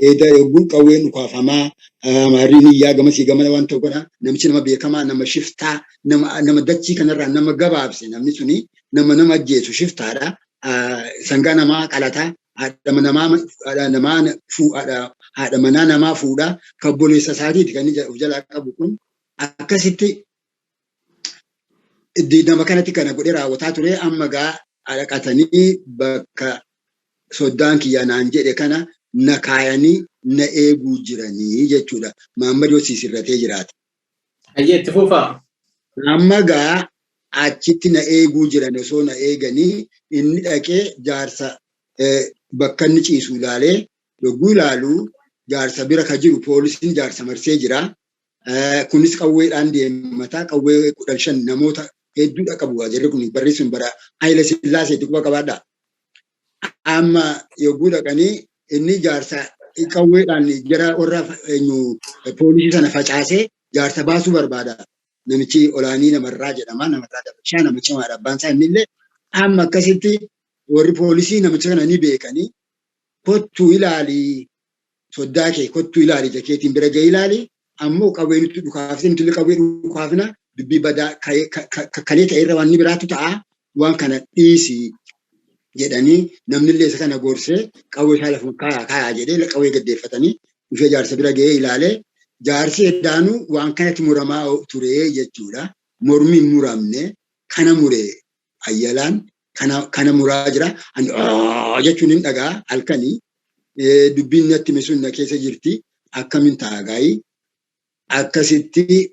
eeda yogguu qawween dhukaafamaa amaarriin iyyaa gamasii gamana waan ta'u kana namichi nama beekamaa, nama shiftaa, nama dachii kanarraa nama gabaabse. Namni suni nama nama ajjeesu, shiftaadha, sangaa namaa qalataa, haadha namaa haadha manaa namaa fuudha, kan obboleessa isaatiiti kan inni of jalaa qabu kun. Akkasitti nama kanatti kana godhee raawwataa ture. Amma gaa dhaqatanii bakka soddaan kiyya naan jedhe kana na kaayanii na eeguu jiranii jechuudha. Maammad yoo sirratee jiraate. Hayyee, itti fufaa. Amma gaa achitti na eeguu jiran. Osoo na eeganii inni dhaqee jaarsa bakka inni ciisu ilaalee yogguu ilaalu jaarsa bira ka jiru poolisiin jaarsa marsee jira. Kunis qawweedhaan deemataa qawwee 15 namoota hedduudha qabu. Jarri kun barri sun bara Haayila Sillaaseetti quba qabaadha. Amma yogguu dhaqanii inni jaarsa qawweedhaan jara warra eenyu poolisii sana facaasee jaarsa baasuu barbaada. Namichi olaanii namarraa jedhama. Namarraa dabashaa nama cimaadha abbaan isaa innillee. Amma akkasitti warri poolisii namicha kana ni beekanii, kottuu ilaalii soddaa kee, kottuu ilaali, ija keetiin bira ga'ee ilaali, ammoo qawwee nutti dhukaafte, nuti illee qawwee dhukaafna, dubbii badaa kalee ta'e irra waan inni biraatu ta'a, waan kana dhiisi jedhanii namni illee isa kana gorsee qawwee isaa lafuma kaayaa kaayaa jedhee qawwee gaddeeffatanii dhufee jaarsa bira ga'ee ilaalee jaarsi heddaanuu waan kanatti muramaa ture jechuudha. Mormi hin muramne, kana mure ayyalaan kana muraa jira. Ani jechuun hin dhagaa halkanii dubbiin natti hime sun na keessa jirti, akkamin ta'a gaayii. Akkasitti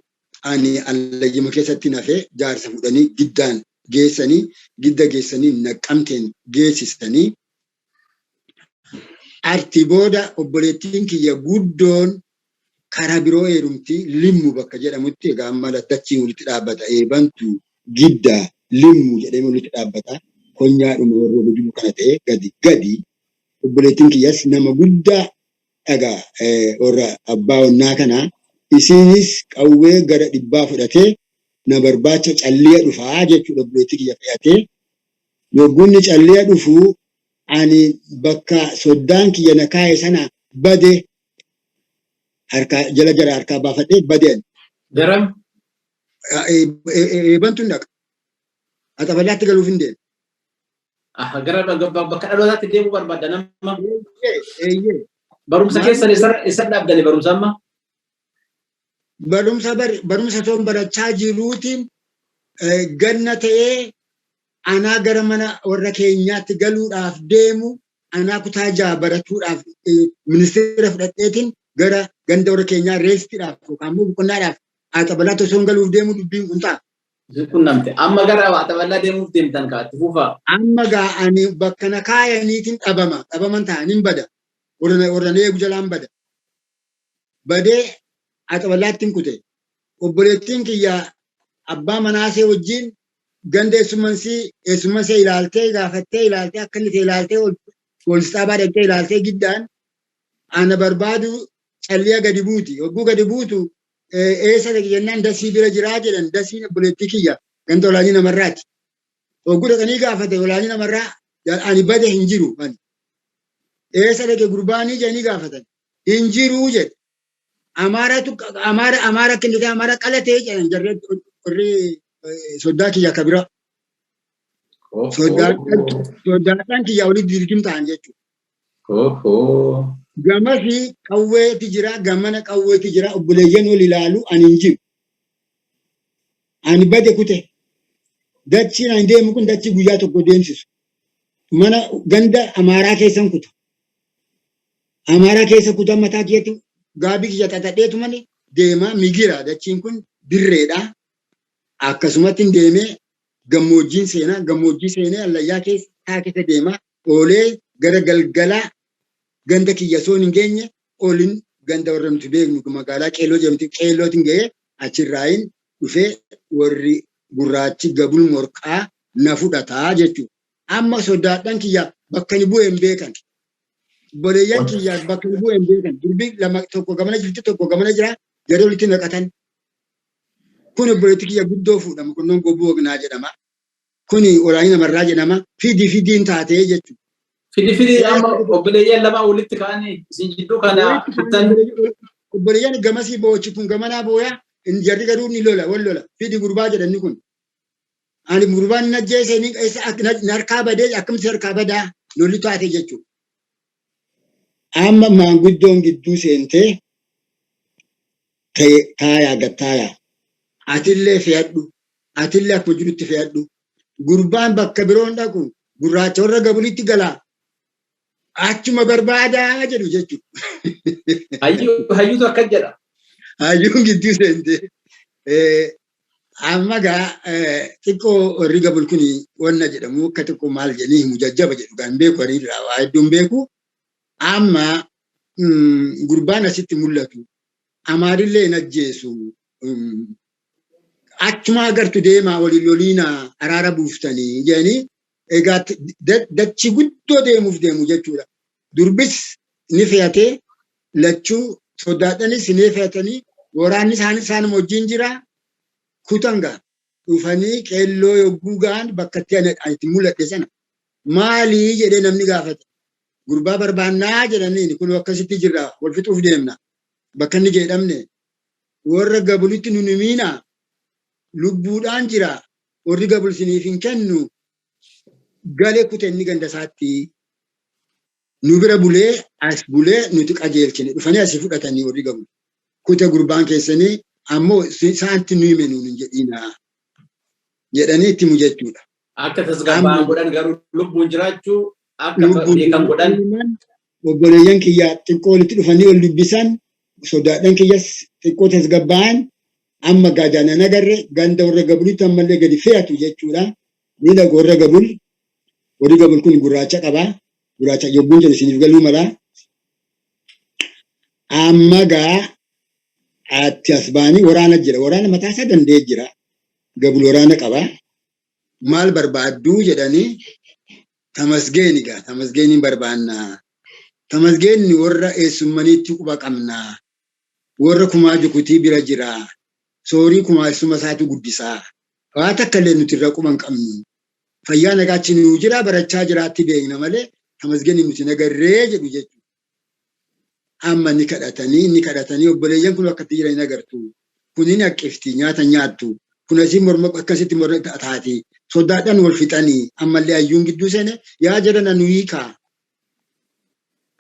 ani allayyuma keessatti nafee jaarsa fudhanii giddaan geessanii, gidda geessanii Naqqamteen geessisanii. Arti booda obboleettiin kiyya guddoon karaa biroo heerumti Limmu bakka jedhamutti. Egaa amma dachiin walitti dhaabbata, Eebantu, Gidda, Limmu jedhamee walitti dhaabbata. Konyaadhuma warra guduu kana ta'e gadi gadi obboleettiin kiyyas nama guddaa. Dhagaa warra abbaa onnaa kanaa isiinis qawwee gara 100 fudhatee na barbaacha Calliya dhufaa jechuudha obboleettii kiyya fe'atee. Yoggunni Calliya dhufu ani bakka soddaan kiyya na kaa'e sana bade harkaa jala jara harkaa baafadhee bade ani. Garam? Eebantuun dhaqa. Axaballaatti galuuf hin deemu. Gara bakka dhalootaatti deemuu barbaadda nama. Eeyyee. Barumsa keessan eessa dhaabdani barumsa amma? Barumsa barumsa toon barachaa jiruutiin ganna ta'ee anaa gara mana warra keenyaatti galuudhaaf deemu anaa kutaa 6 baratuudhaaf ministeera fudhadheetiin gara ganda warra keenyaa reestiidhaaf yookaan immoo boqonnaadhaaf Axabalaatti osoo hin galuuf deemu dubbiin kun ta'a. Isin qunnamte. Amma gara Axaballaa deemuuf deemtan kaa itti fufaa. Amma gaa ani bakka na kaayaniitiin dhabama. Dhabaman ta'a nin bada. Warra na eegu jalaan bada. Badee Axaballaatti hin kute. Obboleettiin kiyya abbaa manaasee wajjin ganda eessummansii eessummansee ilaaltee gaafattee ilaaltee akka inni ta'e ilaaltee poolis xaabaa dhaqxee ilaaltee giddaan ana barbaadu Calliya gadi buuti. Hogguu gadi buutu eessa dhaqi jennaan Dasii bira jiraa jedhan. Dasiin obboleettii kiyya ganda olaanii namarraati. Hogguu dhaqanii gaafate olaanii namarraa ani bade hin jiru ani. Eessa dhaqe gurbaanii jedhanii gaafatan. Hin jiru jedhe. Amaaratu Amaara Amaara kennite Amaara qalatee jedhan jarri warri soddaa kiyya akka bira. Soddaadhaan kiyya walitti dirqim ta'an jechuudha. Gamasi qawweeti jira, gamana qawweeti jira, obboleeyyan ol ilaalu ani hin jiru. Ani bade kute. Dachiin ani deemu kun dachii guyyaa tokko deemsisu. Mana ganda Amaaraa keessan kuta. Amaaraa keessa kuta mataa kiyyatti gaabii kiyya xaxadheetu mani deema migira dachiin kun dirreedha. Akkasumatti hin deemee gammoojjiin seenaa gammoojjii seenee allayyaa keessa taa keessa deema oolee gara galgalaa ganda kiyya osoo hin geenye olin ganda warra nuti beeknu magaalaa Qeelloo jedhamti Qeellootiin ga'ee achirraayin dhufee warri gurraachi gabul morqaa na fudhataa jechuudha. Amma sodaadhan kiyya bakka ni bu'e hin beekan. Obboleeyyan kiyya bakka ni bu'e hin beekan. Durbi lama tokko gamana jirti tokko gamana jira jarri walitti naqatan. Kun obboleetti kiyya guddoo fuudha Mokonnon Gobbuu Wagnaa jedhama. Kuni olaanii namarraa jedhama. Fidi fidiin taatee jechuudha. Fidi fidi amma obboleeyyan lama walitti ka'anii isin jidduu kana fittan. Obboleeyyan gamasii boochi kun gamanaa booya jarri garuu ni lola wal lola. Fidi gurbaa jedhan kun. Ani gurbaan na ajjeese ni eessa harkaa badee akkamitti harkaa badaa lolli taate jechuudha. Amma maanguddoon gidduu seentee ta'e taayaa gad taayaa. Atillee fe'adhu. Atillee akkuma jirutti fe'adhu. Gurbaan bakka biroon dhaqu gurraacha warra gabulitti galaa. Achuma barbaadaa jedhu jechuudha. Hayyuutu akkas jedha. Hayyuun gidduu seente. Amma gaa xiqqoo warri gabul kun wanna jedhamu akka xiqqoo maal jedhanii himu jajjaba jedhu gaa hin beeku ani irraa waa hedduu hin beeku. Amma gurbaan asitti mul'atu Amaarillee hin ajjeesu. Achuma agartu deemaa waliin loliinaa araara buuftanii jedhanii egaa dachii guddoo deemuuf deemu jechuudha. Durbis ni fe'atee lachuu sodaadhanis ni fe'atanii waraanni isaanii isaanuma wajjin jira kutan gaa dhufanii qeelloo yogguu ga'an bakka itti ani itti mul'adhe sana maalii jedhee namni gaafate. Gurbaa barbaannaa jedhaniin kun akkasitti jirra wal fixuuf deemna. Bakka inni ga'e dhabne warra gabulitti nun himiina lubbuudhaan jira warri gabul siniif hin kennu gale kute inni ganda isaatti nu bira bulee as bulee nuti qajeelchine dhufanii asii fudhatanii warri gabul kute gurbaan keessanii ammoo isaantti nu hime nuun hin jedhiinaa jedhanii itti himu jechuudha. Akka tasgabbaa'an godhan garuu lubbuun jiraachuu akka beekan godhan. Obboleeyyan kiyya xiqqoo walitti dhufanii wal dubbisan sodaadhan kiyyas xiqqoo tasgabbaa'an amma gaajaan hin agarre ganda warra gabulitti ammallee gadi fe'atu jechuudha. Ni dhagu warra gabul warri gabul kun gurraacha qaba gurraacha yogguun jedhu isiniif galuu mala. Amma gaa atti as ba'anii waraana jira waraana mataa isaa danda'ee jira gabul waraana qaba. Maal barbaadduu jedhanii Tamasgeeni gaa Tamasgeeniin barbaanna. Tamasgeenni warra eessummaniitti quba qabnaa. Warra kumaa jukutii bira jira. Soorii kumaa eessuma isaatu guddisaa. Waa takka illee nuti irra quba hin qabnu. Fayyaa nagaachi nuu jira barachaa jiraatti beekna malee Tamasgeenni nuti nagarree jedhu jechuudha. Amma ni kadhatanii ni kadhatanii obboleeyyan kun akkatti jiran hin agartu. Kun hin haqqifti nyaata nyaattu. Kun asii morma akkasitti morma taati. Sodaadhaan wal fixanii ammallee hayyuun gidduu seene yaa jedhan nu hiikaa.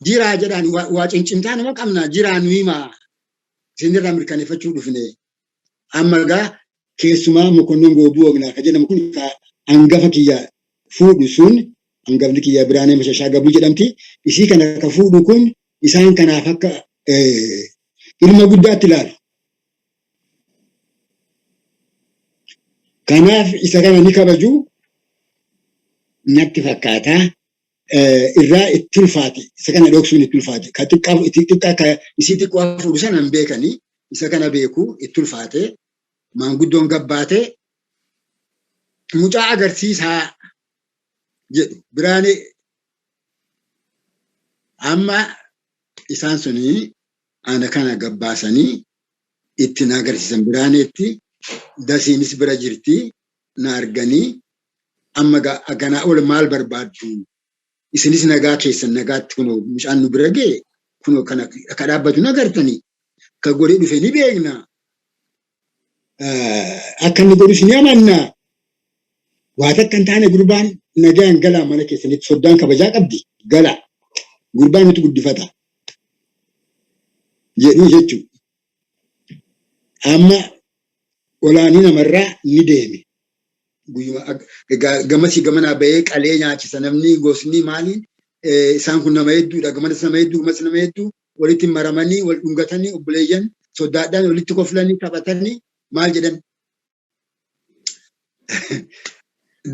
Jiraa jedhaan waa cincimtaa nama qabna jiraa nu himaa. Isinirraa mirkaneeffachuu dhufne. Amma egaa keessumaa Mokonnon Goobuu Ognaa kan jedhamu kun hangafa kiyya fuudhu sun hangafni kiyya Biraanee Mashashaa Gabluu jedhamti. Isii kana ka fuudhu kun isaan kanaaf akka ilma guddaatti ilaalu. Kanaaf isa kana ni kabaju natti fakkaata. Irraa itti ulfaate isa kana dhoksuun itti ulfaate. Ka xiqqaa itti xiqqaa ka isii xiqqoo fuudhu sana hin beekanii isa kana beeku itti ulfaate. Maanguddoon gabbaate mucaa agarsiisaa jedhu Biraanee. Amma isaan suni ana kana gabbaasanii itti na agarsiisan Biraaneetti. Dasiinis bira jirti na arganii amma kanaa ol maal barbaaddu? Isinis nagaa keessan nagaatti kunoo mucaan nu bira ga'e kunoo kana akka dhaabbatu na agartanii ka godhee dhufe ni beekna. Akka inni godhus ni amanna. Waa takka hin taane gurbaan nagaan galaa mana keessanitti soddaan kabajaa qabdi galaa. Gurbaan nuti guddifata jedhu jechuudha. Amma olaanii namarraa ni deeme. Guyyuma egaa gamasii gamanaa bahee qalee nyaachisa namni gosni maaliin isaan kun nama hedduudha gamanas nama hedduu gamas nama hedduu walitti maramanii wal dhungatanii obboleeyyan soddaadhaan walitti koflanii taphatanii maal jedhan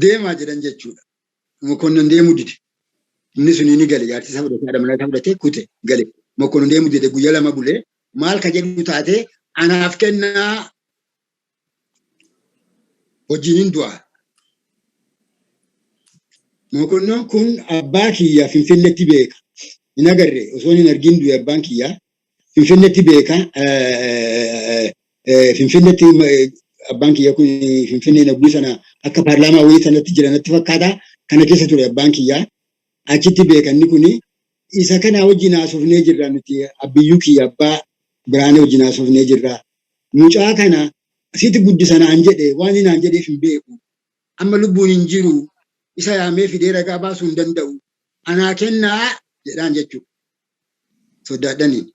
deemaa jedhan jechuudha. Mokonnon deemuu dide. Inni suni ni gale jaartii isaa fudhatee haadha manaa isaa fudhatee kute gale. Mokonnon deemuu dide guyyaa lama bulee maal ka jedhu taatee anaaf kennaa hojiin hin du'a. Mokonnon kun abbaa kiyya Finfinneetti beeka. Hin agarre osoo hin argin du'e abbaan kiyya. Finfinneetti beeka. Finfinneetti abbaan kiyya kun Finfinnee naguu sana akka paarlaamaa wayii sanatti jira natti fakkaata. Kana keessa ture abbaan kiyya. Achitti beeka inni kuni. Isa kana wajjin haasofnee jirra nuti abbiyyuu kiyya abbaa Biraanee wajjin haasofnee jirra. Mucaa kana sitti guddisa naan jedhe waan inni naan jedheef hin beeku. Amma lubbuun hin jiru. Isa yaamee fidee ragaa baasuu hin danda'u. Anaa kennaa jedhaan jechuudha. Sodaadhaniin.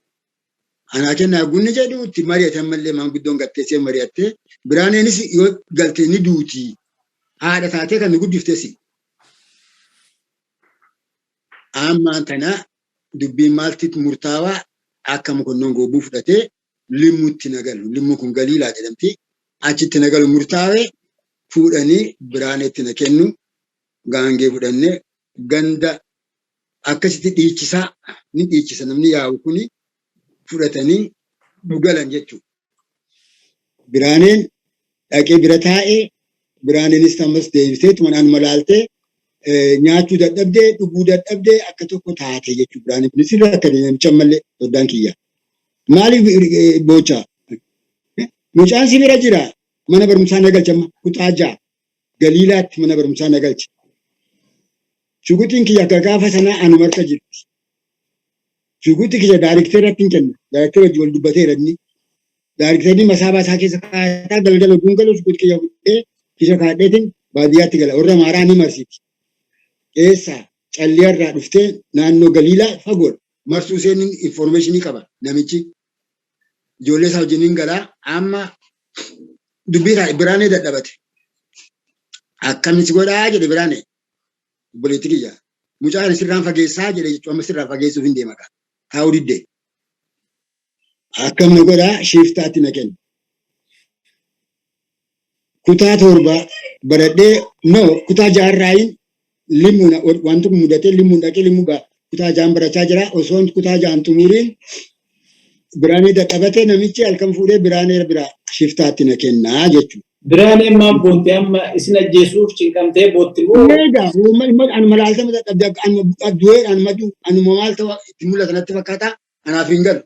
Anaa kennaa gunni jedhu itti mari'ate ammallee maanguddoon gatteessee mari'attee Biraaneenis yoo galte ni duuti. Haadha taatee kan nu guddiftesi. Ammaan tana dubbiin maalti murtaawaa akka Mokonnon Goobuu fudhatee Limmuutti na galu. Limmuun kun Galiilaa jedhamti. Achitti na galu murtaawe fuudhanii Biraaneetti na kennu. Gaangee fudhanne ganda akkasitti dhiichisaa ni dhiichisa namni yaa'u kuni fudhatanii nu galan jechuudha. Biraaneen dhaqee bira taa'ee Biraaneenis ammas deebistee tuma anuma laaltee nyaachuu dadhabdee dhuguu dadhabdee akka tokko taate jechuudha. Biraaneen kunis irra akka namicha ammallee soddaan kiyya. Maaliif boochaa? Mucaan si bira jira. Mana barumsaa na galche amma kutaa 6 Galiilaatti mana barumsaa na galche. Shuguxiin kiyya akka gaafa sanaa anuma harka jirti. Shuguxi kiyya daarikteeratti hin kenna. Daariktera wajjin wal dubbateera inni. Daarikteerri masaabaa isaa keessa kaa'ataa galgala oguun galu shuguxi kiyya fudhee kisha kaadheetiin baadiyyaatti gala. Warra Amaaraa ni marsiti. Eessaa Calliyarraa dhuftee naannoo Galiilaa fagoodha. Marsuu isheen informeeshinii qaba namichi. Ijoollee isaa wajjin hin galaa. Amma dubbii isaa Biraanee dadhabate. Akkamitti si godhaa jedhe Biraanee. Obboleetti kiyya. Mucaa kana sirraan fageessaa jedhe jechuun amma sirraa fageessuuf hin deema kaa. Taa'uu didde. Akkam na godhaa shiiftaatti na kenna. Kutaa 7 baradhee no kutaa ja'arraayin limmuun wanti kun mudatee limmuun dhaqee limmuu gaa kutaa ja'an barachaa jira osoon kutaa ja'an xumuriin Biraanee dadhabatee namichi halkan fuudhee Biraanee bira shiftaatti na kennaa jechuudha. Biraaneen maaf bootte amma isin ajjeesuuf cinqamtee bootti moo? Egaa anuma laaltee mata dhabde anuma du'ee anuma anuma maal ta'u itti mul'ata natti fakkaata anaaf hin galu.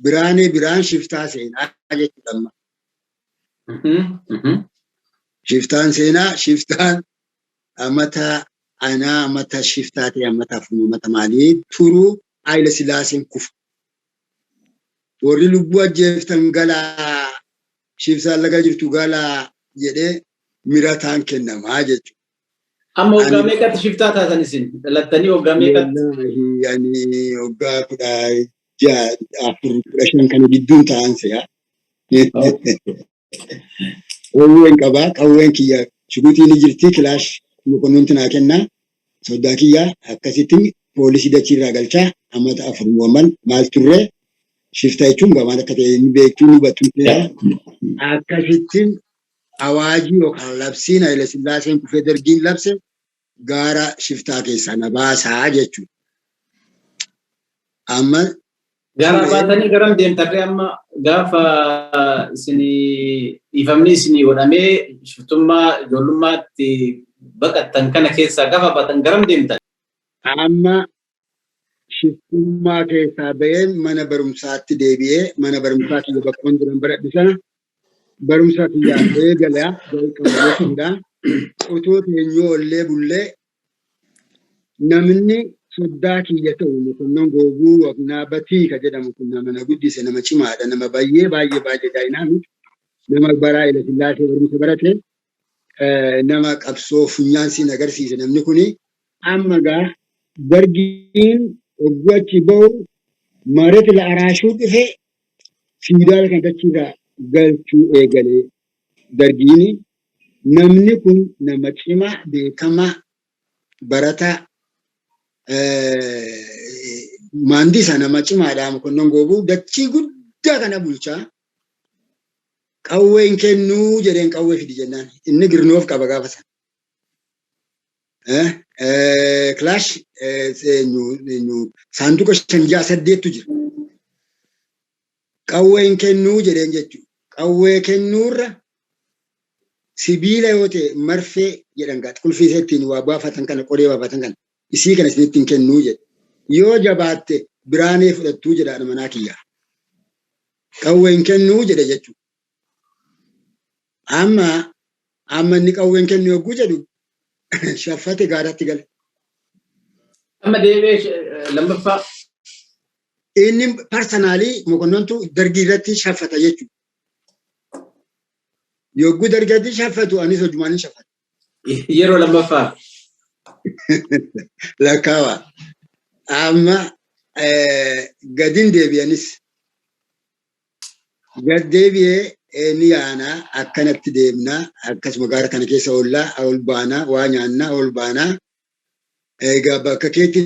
Biraanee biraan shiftaa seenaa jechuudha amma. Shiftaan seenaa shiftaan amata anaa amata shiftaa ta'e amata afur amata maalii turuu Haayila Sillaaseen kufa. Warri lubbuu ajjeeftan galaa shiftaan laga jirtu galaa jedhee mirataan kennamaa jechuudha. Amma waggaa meeqatti shiftaa taatan isin? Dhalattanii waggaa meeqatti? Wallaahi ani waggaa 16 4 15 kana gidduun ta'an se'a. Qawween qabaa qawween kiyya shuguxii ni jirti kilaash mokonnoonti naa kennaa soddaa kiyya akkasitti poolisii dachiirraa galchaa amata afur muwammal maal turre shifta jechuun gamaan akka ta'e ni beektuu ni hubattu se'a. Akkasittiin awaajii yookaan labsiin Haayila Sillaaseen kufee dargiin labse gaara shiftaa keessaa na baasaa jechuudha. Amma Gaara baatanii garam deemtarree amma gaafa isinii dhiifamni isinii godhamee shiftummaa ijoollummaatti baqattan kana keessaa gaafa baatan garam deemtan? Amma shiftummaa keessaa ba'een mana barumsaatti deebi'ee mana barumsaa kiyya bakka jiran baradhu sana barumsa kiyyaa eegala jalqaba jechuudha. Otoo teenyuu ollee bullee namni soddaa kiyya ta'u Mokonnon Goobuu Waqnaa Batii ka jedhamu kun nama na guddise nama cimaadha nama baay'ee baay'ee baay'ee daayinaamik nama baraa Haayila Sillaasee barumsa barate nama qabsoo funyaan siin agarsiise namni kuni amma gaa dargiin hogguu achi bahu mareet la araashuu dhufe fiidaala kan dachiirraa galchuu eegale dargiini namni kun nama cimaa beekamaa barataa maandisa nama cimaadha Mokonnon Goobuu dachii guddaa kana bulchaa qawwee hin kennuu jedheen qawwee fidi jennaan inni girnoof qaba gaafa sana. Kilaash saanduqa shan ja'a saddeettu jira. Qawwee hin kennuu jedheen jechuudha. Qawwee kennuurra sibiila yoo ta'e marfee jedhan gaa qulfii isa ittiin waa baafatan kana qoree baafatan kana isii kana isinitti hin kennuu jedhe. Yoo jabaatte biraanee fudhattuu jedha haadha manaa kiyyaa. Qawwee hin kennuu jedhe jechuudha. Amma amma inni qawwee hin kennu yogguu jedhu shaffate gaaratti gale. Amma deebi'ee lammaffaa. Inni parsanaalii mokonnontu dargii irratti shaffata jechuudha. Yogguu dargii irratti shaffatu anis hojumaan hin shaffata. Yeroo lammaffaa. Lakkaawa. Amma gadin deebi'anis. Gad deebi'ee ni yaana akkanatti deemna akkasuma gaara kana keessa oollaa ol baanaa waa nyaannaa ol baanaa. Egaa bakka keetti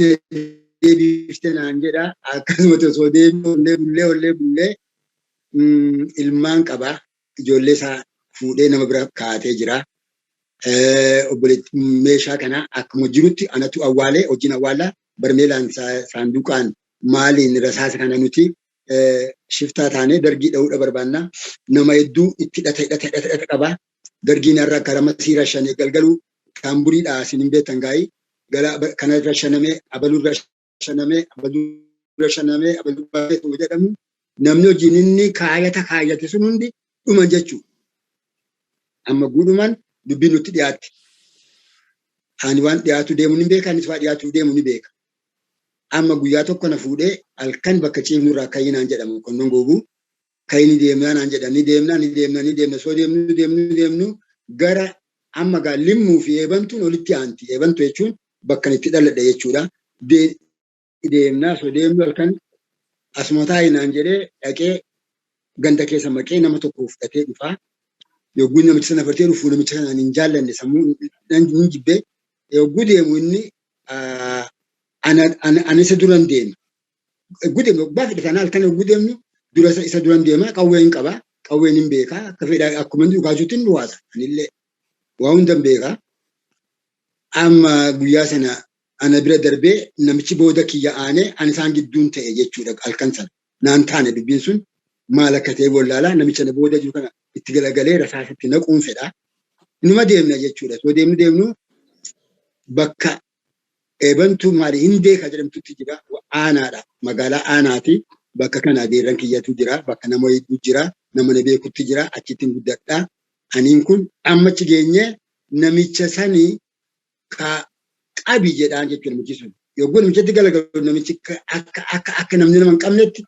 deebifte naan jedha akkasuma osoo deemnu ollee bullee ollee bullee ilmaan qaba ijoollee isaa fuudhee nama bira kaa'atee jira. Meeshaa kana akkuma jirutti anatu awwaalee hojiin awwaala barmeelaan saanduqaan maaliin rasaasa kana nuti shiftaa taanee dargii dha'uudha barbaanna. Nama hedduu itti hidhata hidhata hidhata hidhata qaba. Dargiin har'a akka ramasii rashanee galgaluu taamburiidha isin hin beektan gaa'ii. Gara kana rashanamee abaluu rashanamee abaluu rashanamee abaluu baay'ee jedhamu namni hojiin inni kaayata kaayate sun hundi dhuman jechuudha. Amma guudhumaan dubbiin nutti dhiyaatti. Ani waan dhiyaatu deemu ni beeka, anis waan dhiyaatu deemu ni beeka. Amma guyyaa tokko na fuudhee halkan bakka ciifnu irraa ka'ii naan jedhama Mokonnon Goobuu. Ka'ii ni deemnaa naan jedha ni deemnaa ni deemna ni deemna soo deemnu deemnu deemnu gara amma gaa limmuu fi eebantuun olitti aanti. Eebantu jechuun bakka itti dhaladhe jechuudha. Deemnaa soo deemnu halkan asuma taa'i naan jedhee dhaqee ganda keessa maqee nama tokko fudhatee dhufaa. Yogguu namicha sana fudhatee dhufu namicha sana hin jaallanne sammuu hin jibbee yogguu deemu inni ana isa duran deema. Yogguu deemu abbaa fedhe sana halkan yogguu deemnu dura isa duran deema qawwee hin qaba qawween hin beeka akka fedha akkuma inni dhukaasutti hin dhukaasa anillee waa hunda hin beeka. Amma guyyaa sana ana bira darbee namichi booda kiyya aanee ani isaan gidduun ta'e jechuudha halkan sana. Naan taane dubbiin sun maal akka ta'e wallaalaa namicha na booda jiru kana Itti galagalee rasaasatti naquun fedha. Numa deemna jechuudha. Soo deemnu deemnu bakka eebantuu maali Hindee kan jedhamtutti jira. Aanaadha. Magaalaa aanaati. Bakka kana adeerran kiyyatu jira. Bakka nama hedduu jira. Nama na beekutti jira. Achittiin guddadha. Aniin kun ammachi geenye namicha sanii ka qabi jedhaan jechuudha namichi sun. Yogguu namichatti galagalu namichi akka akka akka namni nama hin qabnetti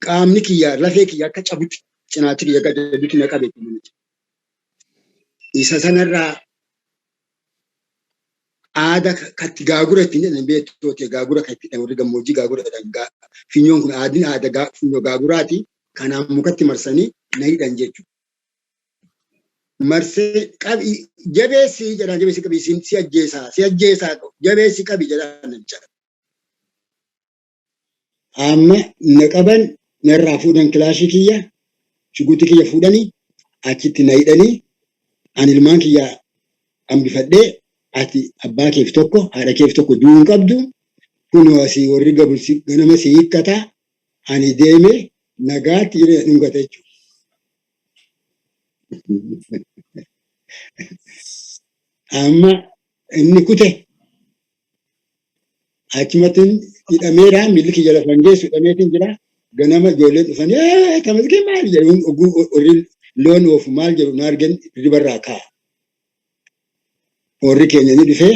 qaamni kiyya lafee kiyya akka cabutti cinaachi kiyya akka cabutti na qabe namichi. Isa sanarraa aada katti gaagura ittiin jedhan beektooti gaagura kan itti jedhan warri gammoojjii gaagura jedhan finyoon kun aadni aada finyoo gaaguraati kanaan mukatti marsanii na hidhan jechuudha. Marsee qabi jabeessi jedhaan jabeessi qabi si ajjeesaa si ajjeesaa jabeessi qabi jedhaan namicha. Amma na qaban narraa fuudhan kilaashii kiyya shuguutii kiyya fuudhanii achitti na hidhanii ani ilmaan kiyya hambifadhee ati abbaa keef tokko haadha keef tokko du'uu hin qabdu kunoo asii warri gabulsi ganama si hiikkata ani deeme nagaatti jedhee na dhungata jechuudha. Amma inni kute achumatti hidhameera miilli kiyya lafa hin geessu hidhameetiin jira. Ganama ijoolleen dhufanii Tamasgeen maal jedhu oguu warri loon oofu maal jedhu na argan hirribarraa ka'a. Warri keenya ni dhufee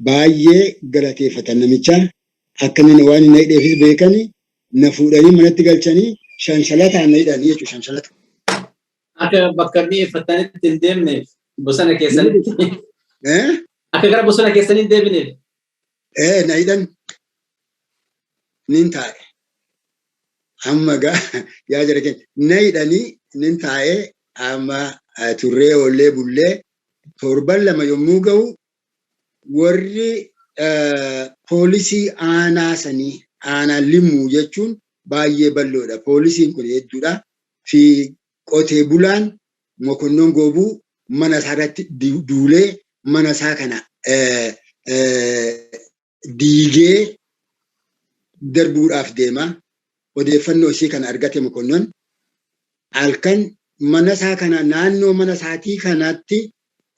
baay'ee galateeffatan namicha akka inni waan na hidheefis beekani na fuudhanii manatti galchanii shanshalataan na hidhanii jechuudha shanshalata. Akka bakka mi'eeffatanitti hin deemneef bosona keessanitti. Akka gara bosona keessanii hin deebineef. Ee na hidhan nin taa'e. Amma gaa yaa jara keenya na hidhanii nin taa'e amma turree oollee bullee torban lama yommuu ga'u warri poolisii aanaa sanii aanaa limmuu jechuun baay'ee bal'oodha. Poolisiin kun hedduudha. Fi qotee bulaan Mokonnon Goobuu mana isaa irratti duulee mana isaa kana diigee darbuudhaaf deema. Odeeffannoo isii kana argate Mokonnon halkan mana isaa kana naannoo mana isaatii kanatti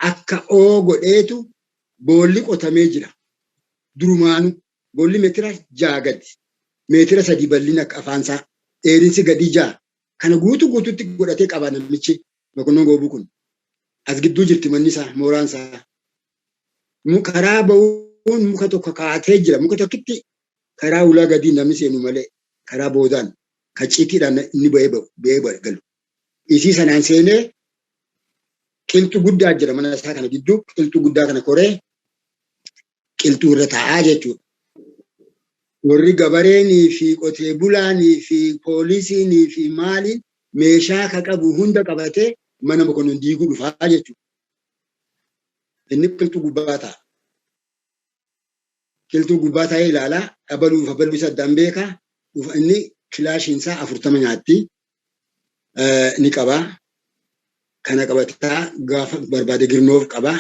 akka oo godheetu boolli qotamee jira. Durumaanu boolli meetira 6 gadi meetira 3 bal'ina afaansaa dheerinsi gadii 6 kana guutuu guutuutti godhatee qaba namichi Mokonnon Goobuu kun. As gidduu jirti manni isaa mooraan isaa. Karaa ba'uun muka tokko kaa'atee jira. Muka tokkitti karaa ulaa gadii namni seenu malee karaa boodaan kaciitiidhaan inni ba'ee ba'ee galu. Isii sanaan seenee qilxuu guddaa jira mana isaa kana gidduu qilxuu guddaa kana koree qilxuu irra taa'aa jechuudha. Warri gabareenii fi qotee bulaanii fi poolisiinii fi maaliin meeshaa ka qabu hunda qabatee mana Mokonnon diiguu dhufaa jechuudha. Inni qilxuu gubbaa taa'a. Qilxuu gubbaa taa'ee ilaalaa abaluuf abaluu isa addaan beeka. Dhufa inni kilaashiin isaa 40 nyaatti ni qaba. Kana qabataa gaafa barbaade girnoof qaba.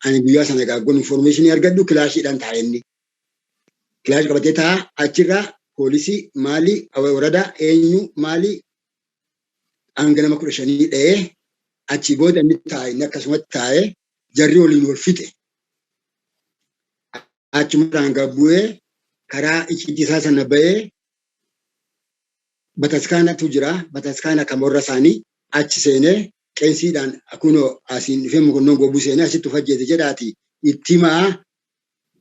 Ani guyyaa sana gaaggoon informeeshinii argadhu kilaashiidhaan taa'e inni. Kilaashii qabatee taa'a achirraa poolisii maali waradaa eenyu maali hanga nama 15 dha'ee achii booda inni taa'e inni akkasumatti taa'e jarri waliin wal fixe. Achumarraan gad bu'ee karaa icciitii isaa sana ba'ee bataskaanatu jira. Bataskaana kan warra isaanii achi seenee qeensiidhaan kunoo asiin dhufee Mokonnon Goobuu seenee asitti of ajjeese jedhaati itti himaa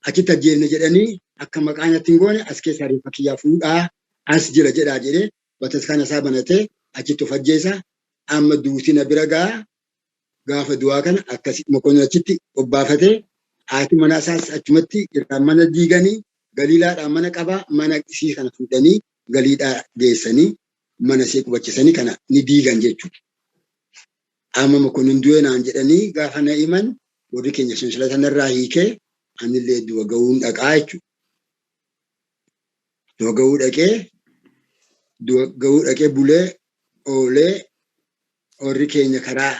achitti ajjeefne jedhanii akka maqaa natti hin goone as keessaa reeffa kiyyaa fuudhaa as jira jedhaa jedhee bataskaana isaa banatee achitti of ajjeesa. Amma duuti na bira ga'a. Gaafa du'aa kana akkasi Mokonnon achitti obbaafatee haati manaa isaas achumatti irraa mana diiganii galiilaadhaa mana qabaa mana isii kana fuudhanii galiidhaa geessanii mana ishee qubachisanii kana ni diigan jechuudha. Amma Mokonnon du'ee naan jedhanii gaafa na himan warri keenya shanshalata narraa hiikee anillee du'a ga'uun dhaqaa jechuudha. Du'a ga'uu dhaqee du'a ga'uu dhaqee bulee oolee warri keenya karaa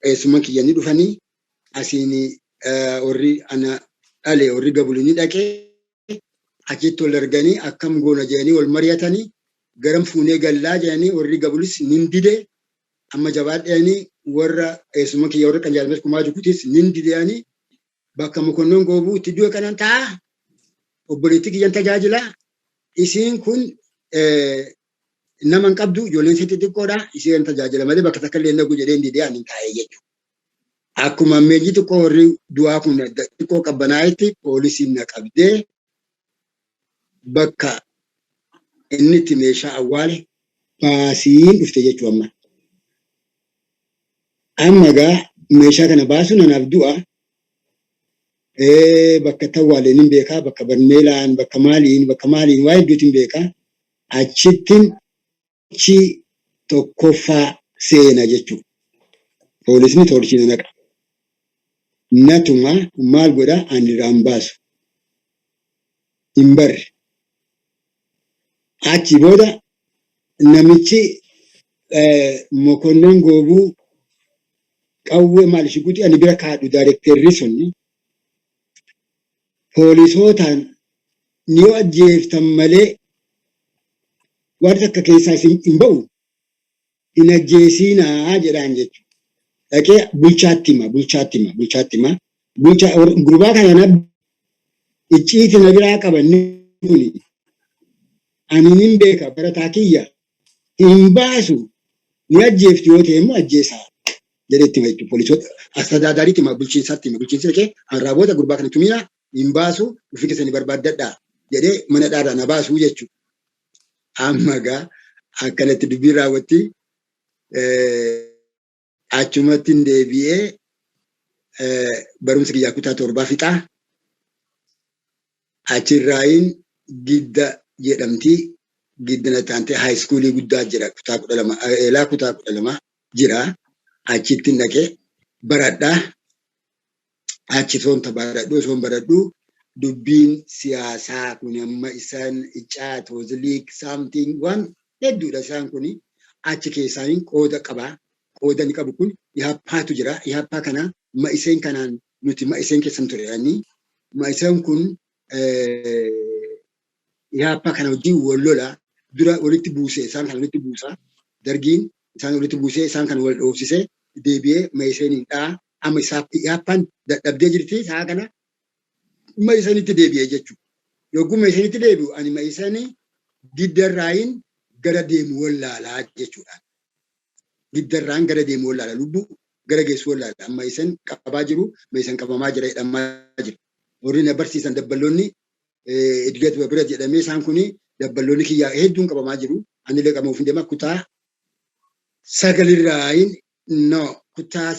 eessumman kiyya ni dhufanii asiin warri ana dhale warri gabuli ni dhaqee achitti wal arganii akkam goona jedhanii wal mari'atanii Garam fuunee gallaa jedhanii warri gabulis nin dide. Amma jabaadhanii warra eessuma kiyya warra Qanjaalmas Kumaa Jukutis nin dide. Bakka Mokonnon Goobuu itti du'e kanan ta'a. Obboleettii kiyyan tajaajila. Isiin kun nama hin qabdu, ijoolleen isii xixiqqoodha. Isiin tajaajila malee bakka takka illee nagu jedhee didee ani taa'ee jechuudha. Akkuma meejji xiqqoo warri du'aa kun xiqqoo qabbanaa'etti poolisiin na qabdee bakka inni itti meeshaa awwaale baasiin dhufte jechuudha amma. Amma egaa meeshaa kana baasuun anaaf du'a. Bakka itti awwaaleen hin beekaa, bakka barmeelaan, bakka maaliin, bakka maaliin waa hedduutu hin beekaa. Achittiin achi tokkoffaa seena jechuudha. Poolisni toorchii na naqa. Natuma maal godha, ani irraa hin baasu. Hin barre. Achi booda namichi Mokonnon Goobuu qawwee maal shiguxii ani bira kaadhu, daarekteerri sun poolisootaan ni yoo ajjeeftan malee waan takka keessaa isin hin ba'u, hin ajjeesiinaa jedhaan jechuudha. Dhaqee bulchaatti hima, bulchaatti hima, bulchaatti hima. Bulchaa gurbaa kana na icciiti na biraa qaban kuni ani nin beeka, barataa kiyya hin baasu, ni ajjeeftu yoo ta'e immoo ajjeesaa jedhee itti hima jechuudha. Poolisoota astadaadaariitti hima, bulchiinsaatti hima. Bulchiinsi dhaqee har'aa booda gurbaa kana tumina, hin baasu, ofii keessanii barbaaddadhaa jedhee mana dhaarraa na baasuu jechuudha. Amma egaa akkanatti dubbiin raawwatti, achumatti hin deebi'ee barumsa kiyyaa kutaa 7 fixaa. Achirraayin Gidda jedhamti. Gidda na taantee high schoolii guddaa jira, kutaa 12, eelaa kutaa 12 jira. Achitti dhaqee baradhaa. Achi osoon baradhu dubbiin siyaasaa kun amma isaan icaat hozliik something waan hedduudha, isaan kun achi keessaanin qooda qabaa. Qooda inni qabu kun Ihaappaatu jira. Ihaappaa kana ma'iseen kanaan nuti ma'iseen keessan ture. Ma'iseen kun Ihaappaa kana wajjin wal lola dura walitti buuse, isaan kana walitti buusa. Dargiin isaan walitti buusee isaan kana wal dhoofsisee deebi'ee ma'iseeniin dha'a. Amma Ihaappaan dadhabdee jirti, sa'a kana ma'iseenitti deebi'ee jechuudha. Yogguu ma'iseenitti deebi'u ani ma'iseenii Giddarraayin gara deemu wallaalaa jechuudha. Giddarraan gara deemu wallaala, lubbuu gara geessu wallaala. Amma isan qabaa jiru, isan qabamaa jira, hidhamaa jira. Warri na barsiisan dabballoonni Idgat Babira jedhamee, isaan kuni dabballoonni kiyyaa hedduun qabamaa jiru. Anillee qabamuuf hin deema kutaa sagalirraayin, no, kutaa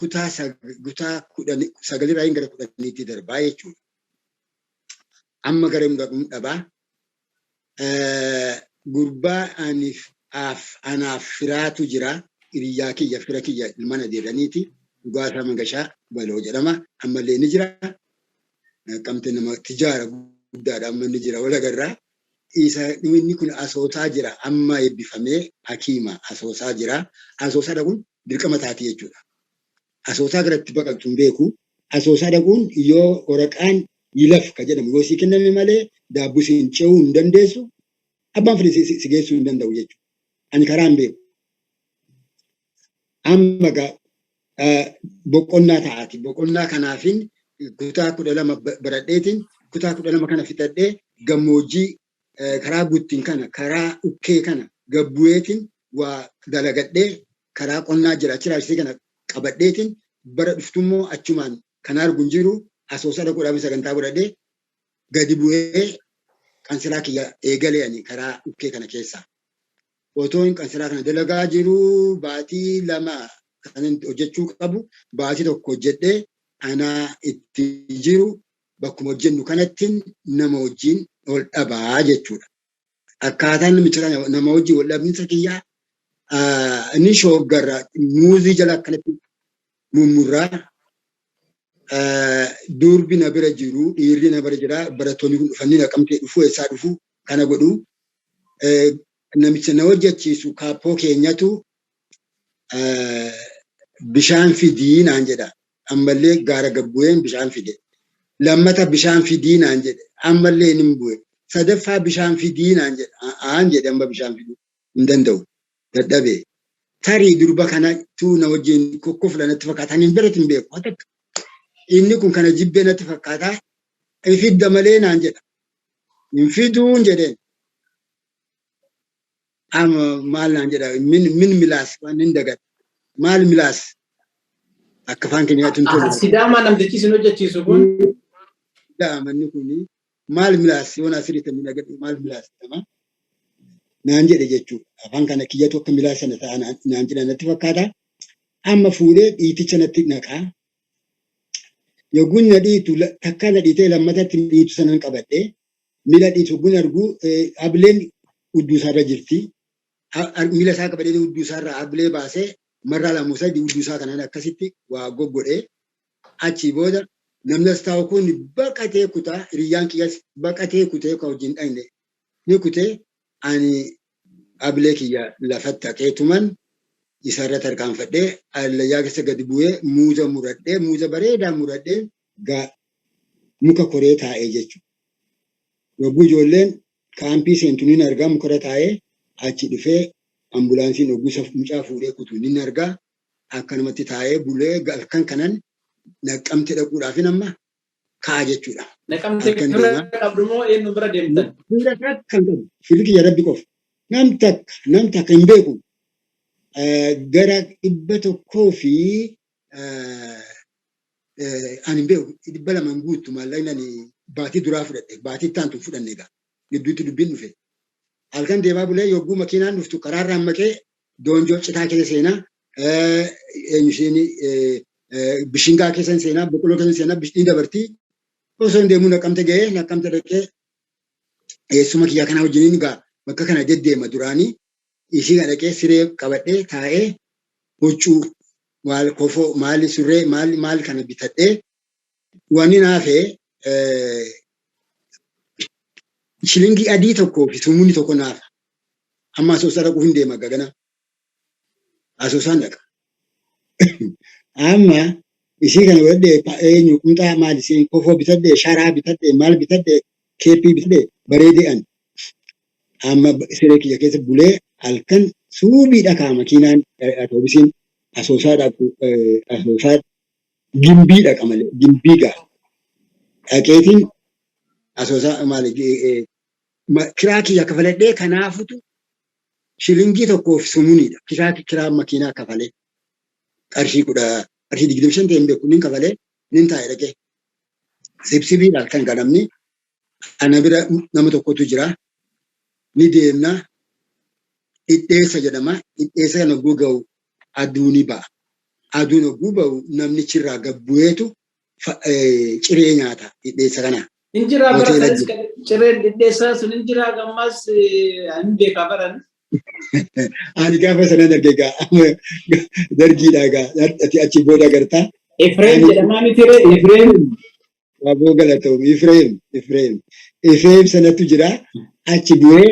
kutaa 10, 9rraayin gara 10tti darbaa jechuudha. Amma gara dhabaa. Gurbaa ani anaaf firaatu jira. Hiriyyaa kiyya, fira kiyya, ilmaan adeeraniiti. Dhugaasaa Mangashaa Baloo jedhama. Ammallee ni jira. Qaamte nama tijaara guddaadha, amma ni jira walagarraa. Isa inni kun Asoosaa jira. Amma eebbifamee hakiima Asoosaa jira. Asoosaa dhaquun dirqama taati jechuudha. Asoosaa garatti baqattu hin beeku. Asoosaa dhaquun yoo waraqaan yilaf ka jedhamu yoo sii kenname malee daabbuu siin ce'uu hin dandeessu. Abbaan fedhe si geessuu hin danda'u jechuudha. Ani karaa hin beeku. Amma egaa boqonnaa ta'aati. Boqonnaa kanaafin kutaa 12 baradheetiin kutaa 12 kana fixadhee gammoojjii karaa Guttin kana, karaa Ukkee kana gabbu'eetiin waa dalagadhee, karaa qonnaa jira achirraa ishee kana qabadheetiin bara dhuftummoo achumaan kan argu hin jiru, Asoosaa dhaquudhaaf sagantaa godhadhee gadi bu'ee qansiraa kiyya eegalee ani karaa Ukkee kana keessaa. Otoon qansiraa kana dalagaa jiru baatii 2 kan hojjechuu qabu baatii 1 hojjedhee anaa itti jiru bakkuma hojjennu kanatti nama wajjin wal dhabaa jechuudha. Akkaataan namicha kana nama wajjin wal dhabinsa kiyyaa inni shooggarra muuzii jala akkanatti mummurraa, durbi na bira jiru, dhiirri na bira jira, barattoonni kun dhufanii Naqamtee dhufuu, eessaa dhufuu kana godhu. Namicha na hojjechiisu kaappoo keenyatu bishaan fidii naan jedha. Ammallee gaara gabbu'een bishaan fide. Lammata bishaan fidii naan jedhe. Ammallee nin bu'e. Sadaffaa bishaan fidii naan jedha. Aan jedhe amma bishaan fiduu hin danda'u. Dadhabee. Tarii durba kana tuu na wajjin kokkofla natti fakkaata. Ani hin biratti hin beeku. Inni kun kana jibbee natti fakkaata. Fidda malee naan jedha. Hin fiduun jedheen. Amma maal naan jedha min milaas waan hin dagadha. Maal milaas akka afaan keenyaatti hin tolu. Sidaamaa namtichi isin hojjechiisu kun. Sidaamanni kun maal milaas yoon asirratti hin dagadhu maal milaas jedhama. Naan jedhe jechuudha. Afaan kana kiyyatu akka milaas sana ta'a naan jedha natti fakkaata. Amma fuudhee dhiiticha natti naqaa. Yogguun na dhiitu takka na dhiitee lammatatti dhiitu sanan qabadhee miila dhiitu yogguun argu ableen hudduu isaarra jirti. Miila isaa qabadhee hudduu isaarra ablee baasee marraa lama sadii hudduu isaa kanaan akkasitti waa goggodhee achii booda namni as taa'u kun baqatee kutaa hiriyyaan kiyyas baqatee kutee kan wajjin dhaqne ni kutee ani ablee kiyya lafatti haqeetuman isarra tarkaanfadhee allayyaa keessa gadi bu'ee muuza muradhee muuza bareedaa muradhee muka koree taa'ee jechuudha. Yogguu ijoolleen kaampii seentu nin argaa mukarra taa'ee achi dhufee ambulaansiin yogguu mucaa fuudhee kutu nin argaa akkanumatti taa'ee bulee halkan kanan Naqqamte dhaquudhaaf amma ka'a jechuudha. Naqamte bira qabdu moo eenyu bira deemtan? Bira takka hin qabu. Firri kiyya rabbi qofa. Nam takka nam takka hin beeku. Gara 100 fi ani hin beeku 200 hin guuttu maallaqni ani baatii duraa fudhadhe baatii itti aantu hin fudhanne egaa gidduutti dubbiin dhufe. Halkan deemaa bulee yogguu makiinaan dhuftu karaarraan maqee doonjoo citaa keessa seenaa eenyu isheen bishingaa keessa seenaa boqqolloo keessa seenaa ni dabarti. Osoo hin deemuu Naqqamte ga'ee Naqqamte dhaqee eessuma kiyyaa kana wajjiniin egaa bakka kana deddeema duraanii ishii kana dhaqee siree qabadhee taa'ee huccuu maal kofoo maali surree maal maal kana bitadhee wanni naafe shilingii adii tokkoo fi summunni tokko naafa. Amma Asoosaa dhaquuf hin deema gagana. Asoosaan dhaqa. Amma isii kana godhadhee eenyu qumxaa maal isiin kofoo bitadhee sharaa bitadhee maal bitadhee keeppii bitadhee bareedee ani. Amma siree kiyya keessa bulee halkan suubii dhakaa makiinaan atoobisiin Asoosaa dhaqu Asoosaa Gimbii dhaqa malee Gimbii ga'a. Dhaqeetiin Asoosaa maali kiraa kiyya kafaladhee kanaafutu shilingii tokkoof sumuniidha. Kiraa kiraa makiinaa kafalee qarshii kudha qarshii 25 ta'e hin beeku nin kafalee nin taa'e dhaqee. Sibsibiidha halkan kan namni ana bira nama tokkotu jira. Ni deemna. Dhidheessa jedhama. Dhidheessa kana hogguu ga'u aduu ni ba'a. Aduun hogguu ba'u namnichi irraa gad bu'eetu ciree nyaata dhidheessa kana. Hin jiraa bara sanis cireen dhidheessaa sun hin jiraa gammas hin beekaa baran. Ani gaafa sanan arge egaa dargiidha egaa ati achi booda agartaa. Efreem jedhamaa miti ree Efreem. Aboo galatoom Efreem Efreem Efreem sanatu jira achi bu'ee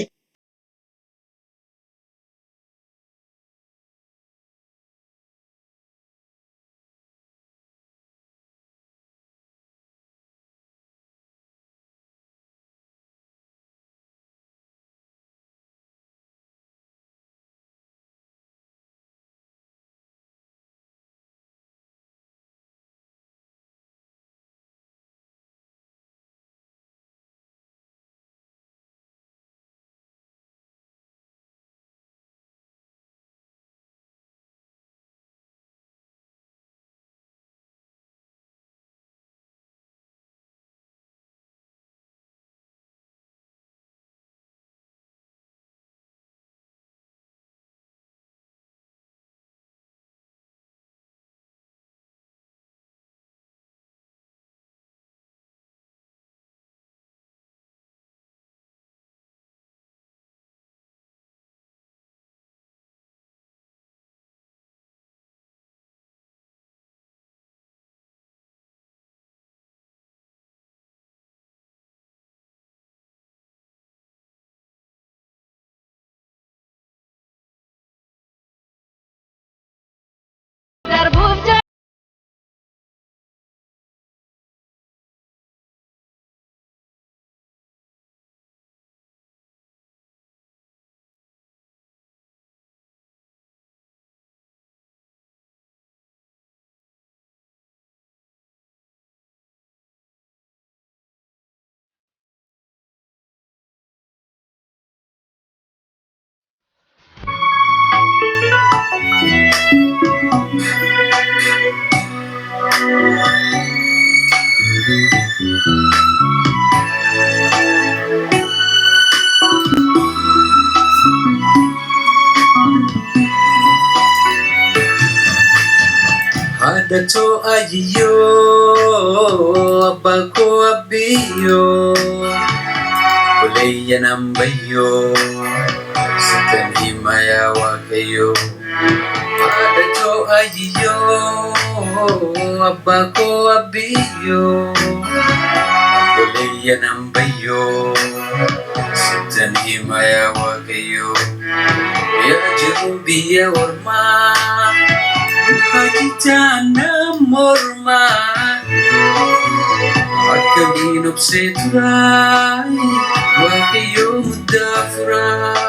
Haadha too ajiyyoo abbaa koo abbiyyoo buleeyya nan bayyoo sittan hima yaa Waaqayyoo. Haadha too ajiyyoo abbaa koo abbiyyoo buleeyya nan bayyoo sittan hima yaa Waaqayyoo. Yaa jiru biyya ormaa. Hajjitaana mormaa akkamiin obsee turaa Waaqayyoo muddaa furaa.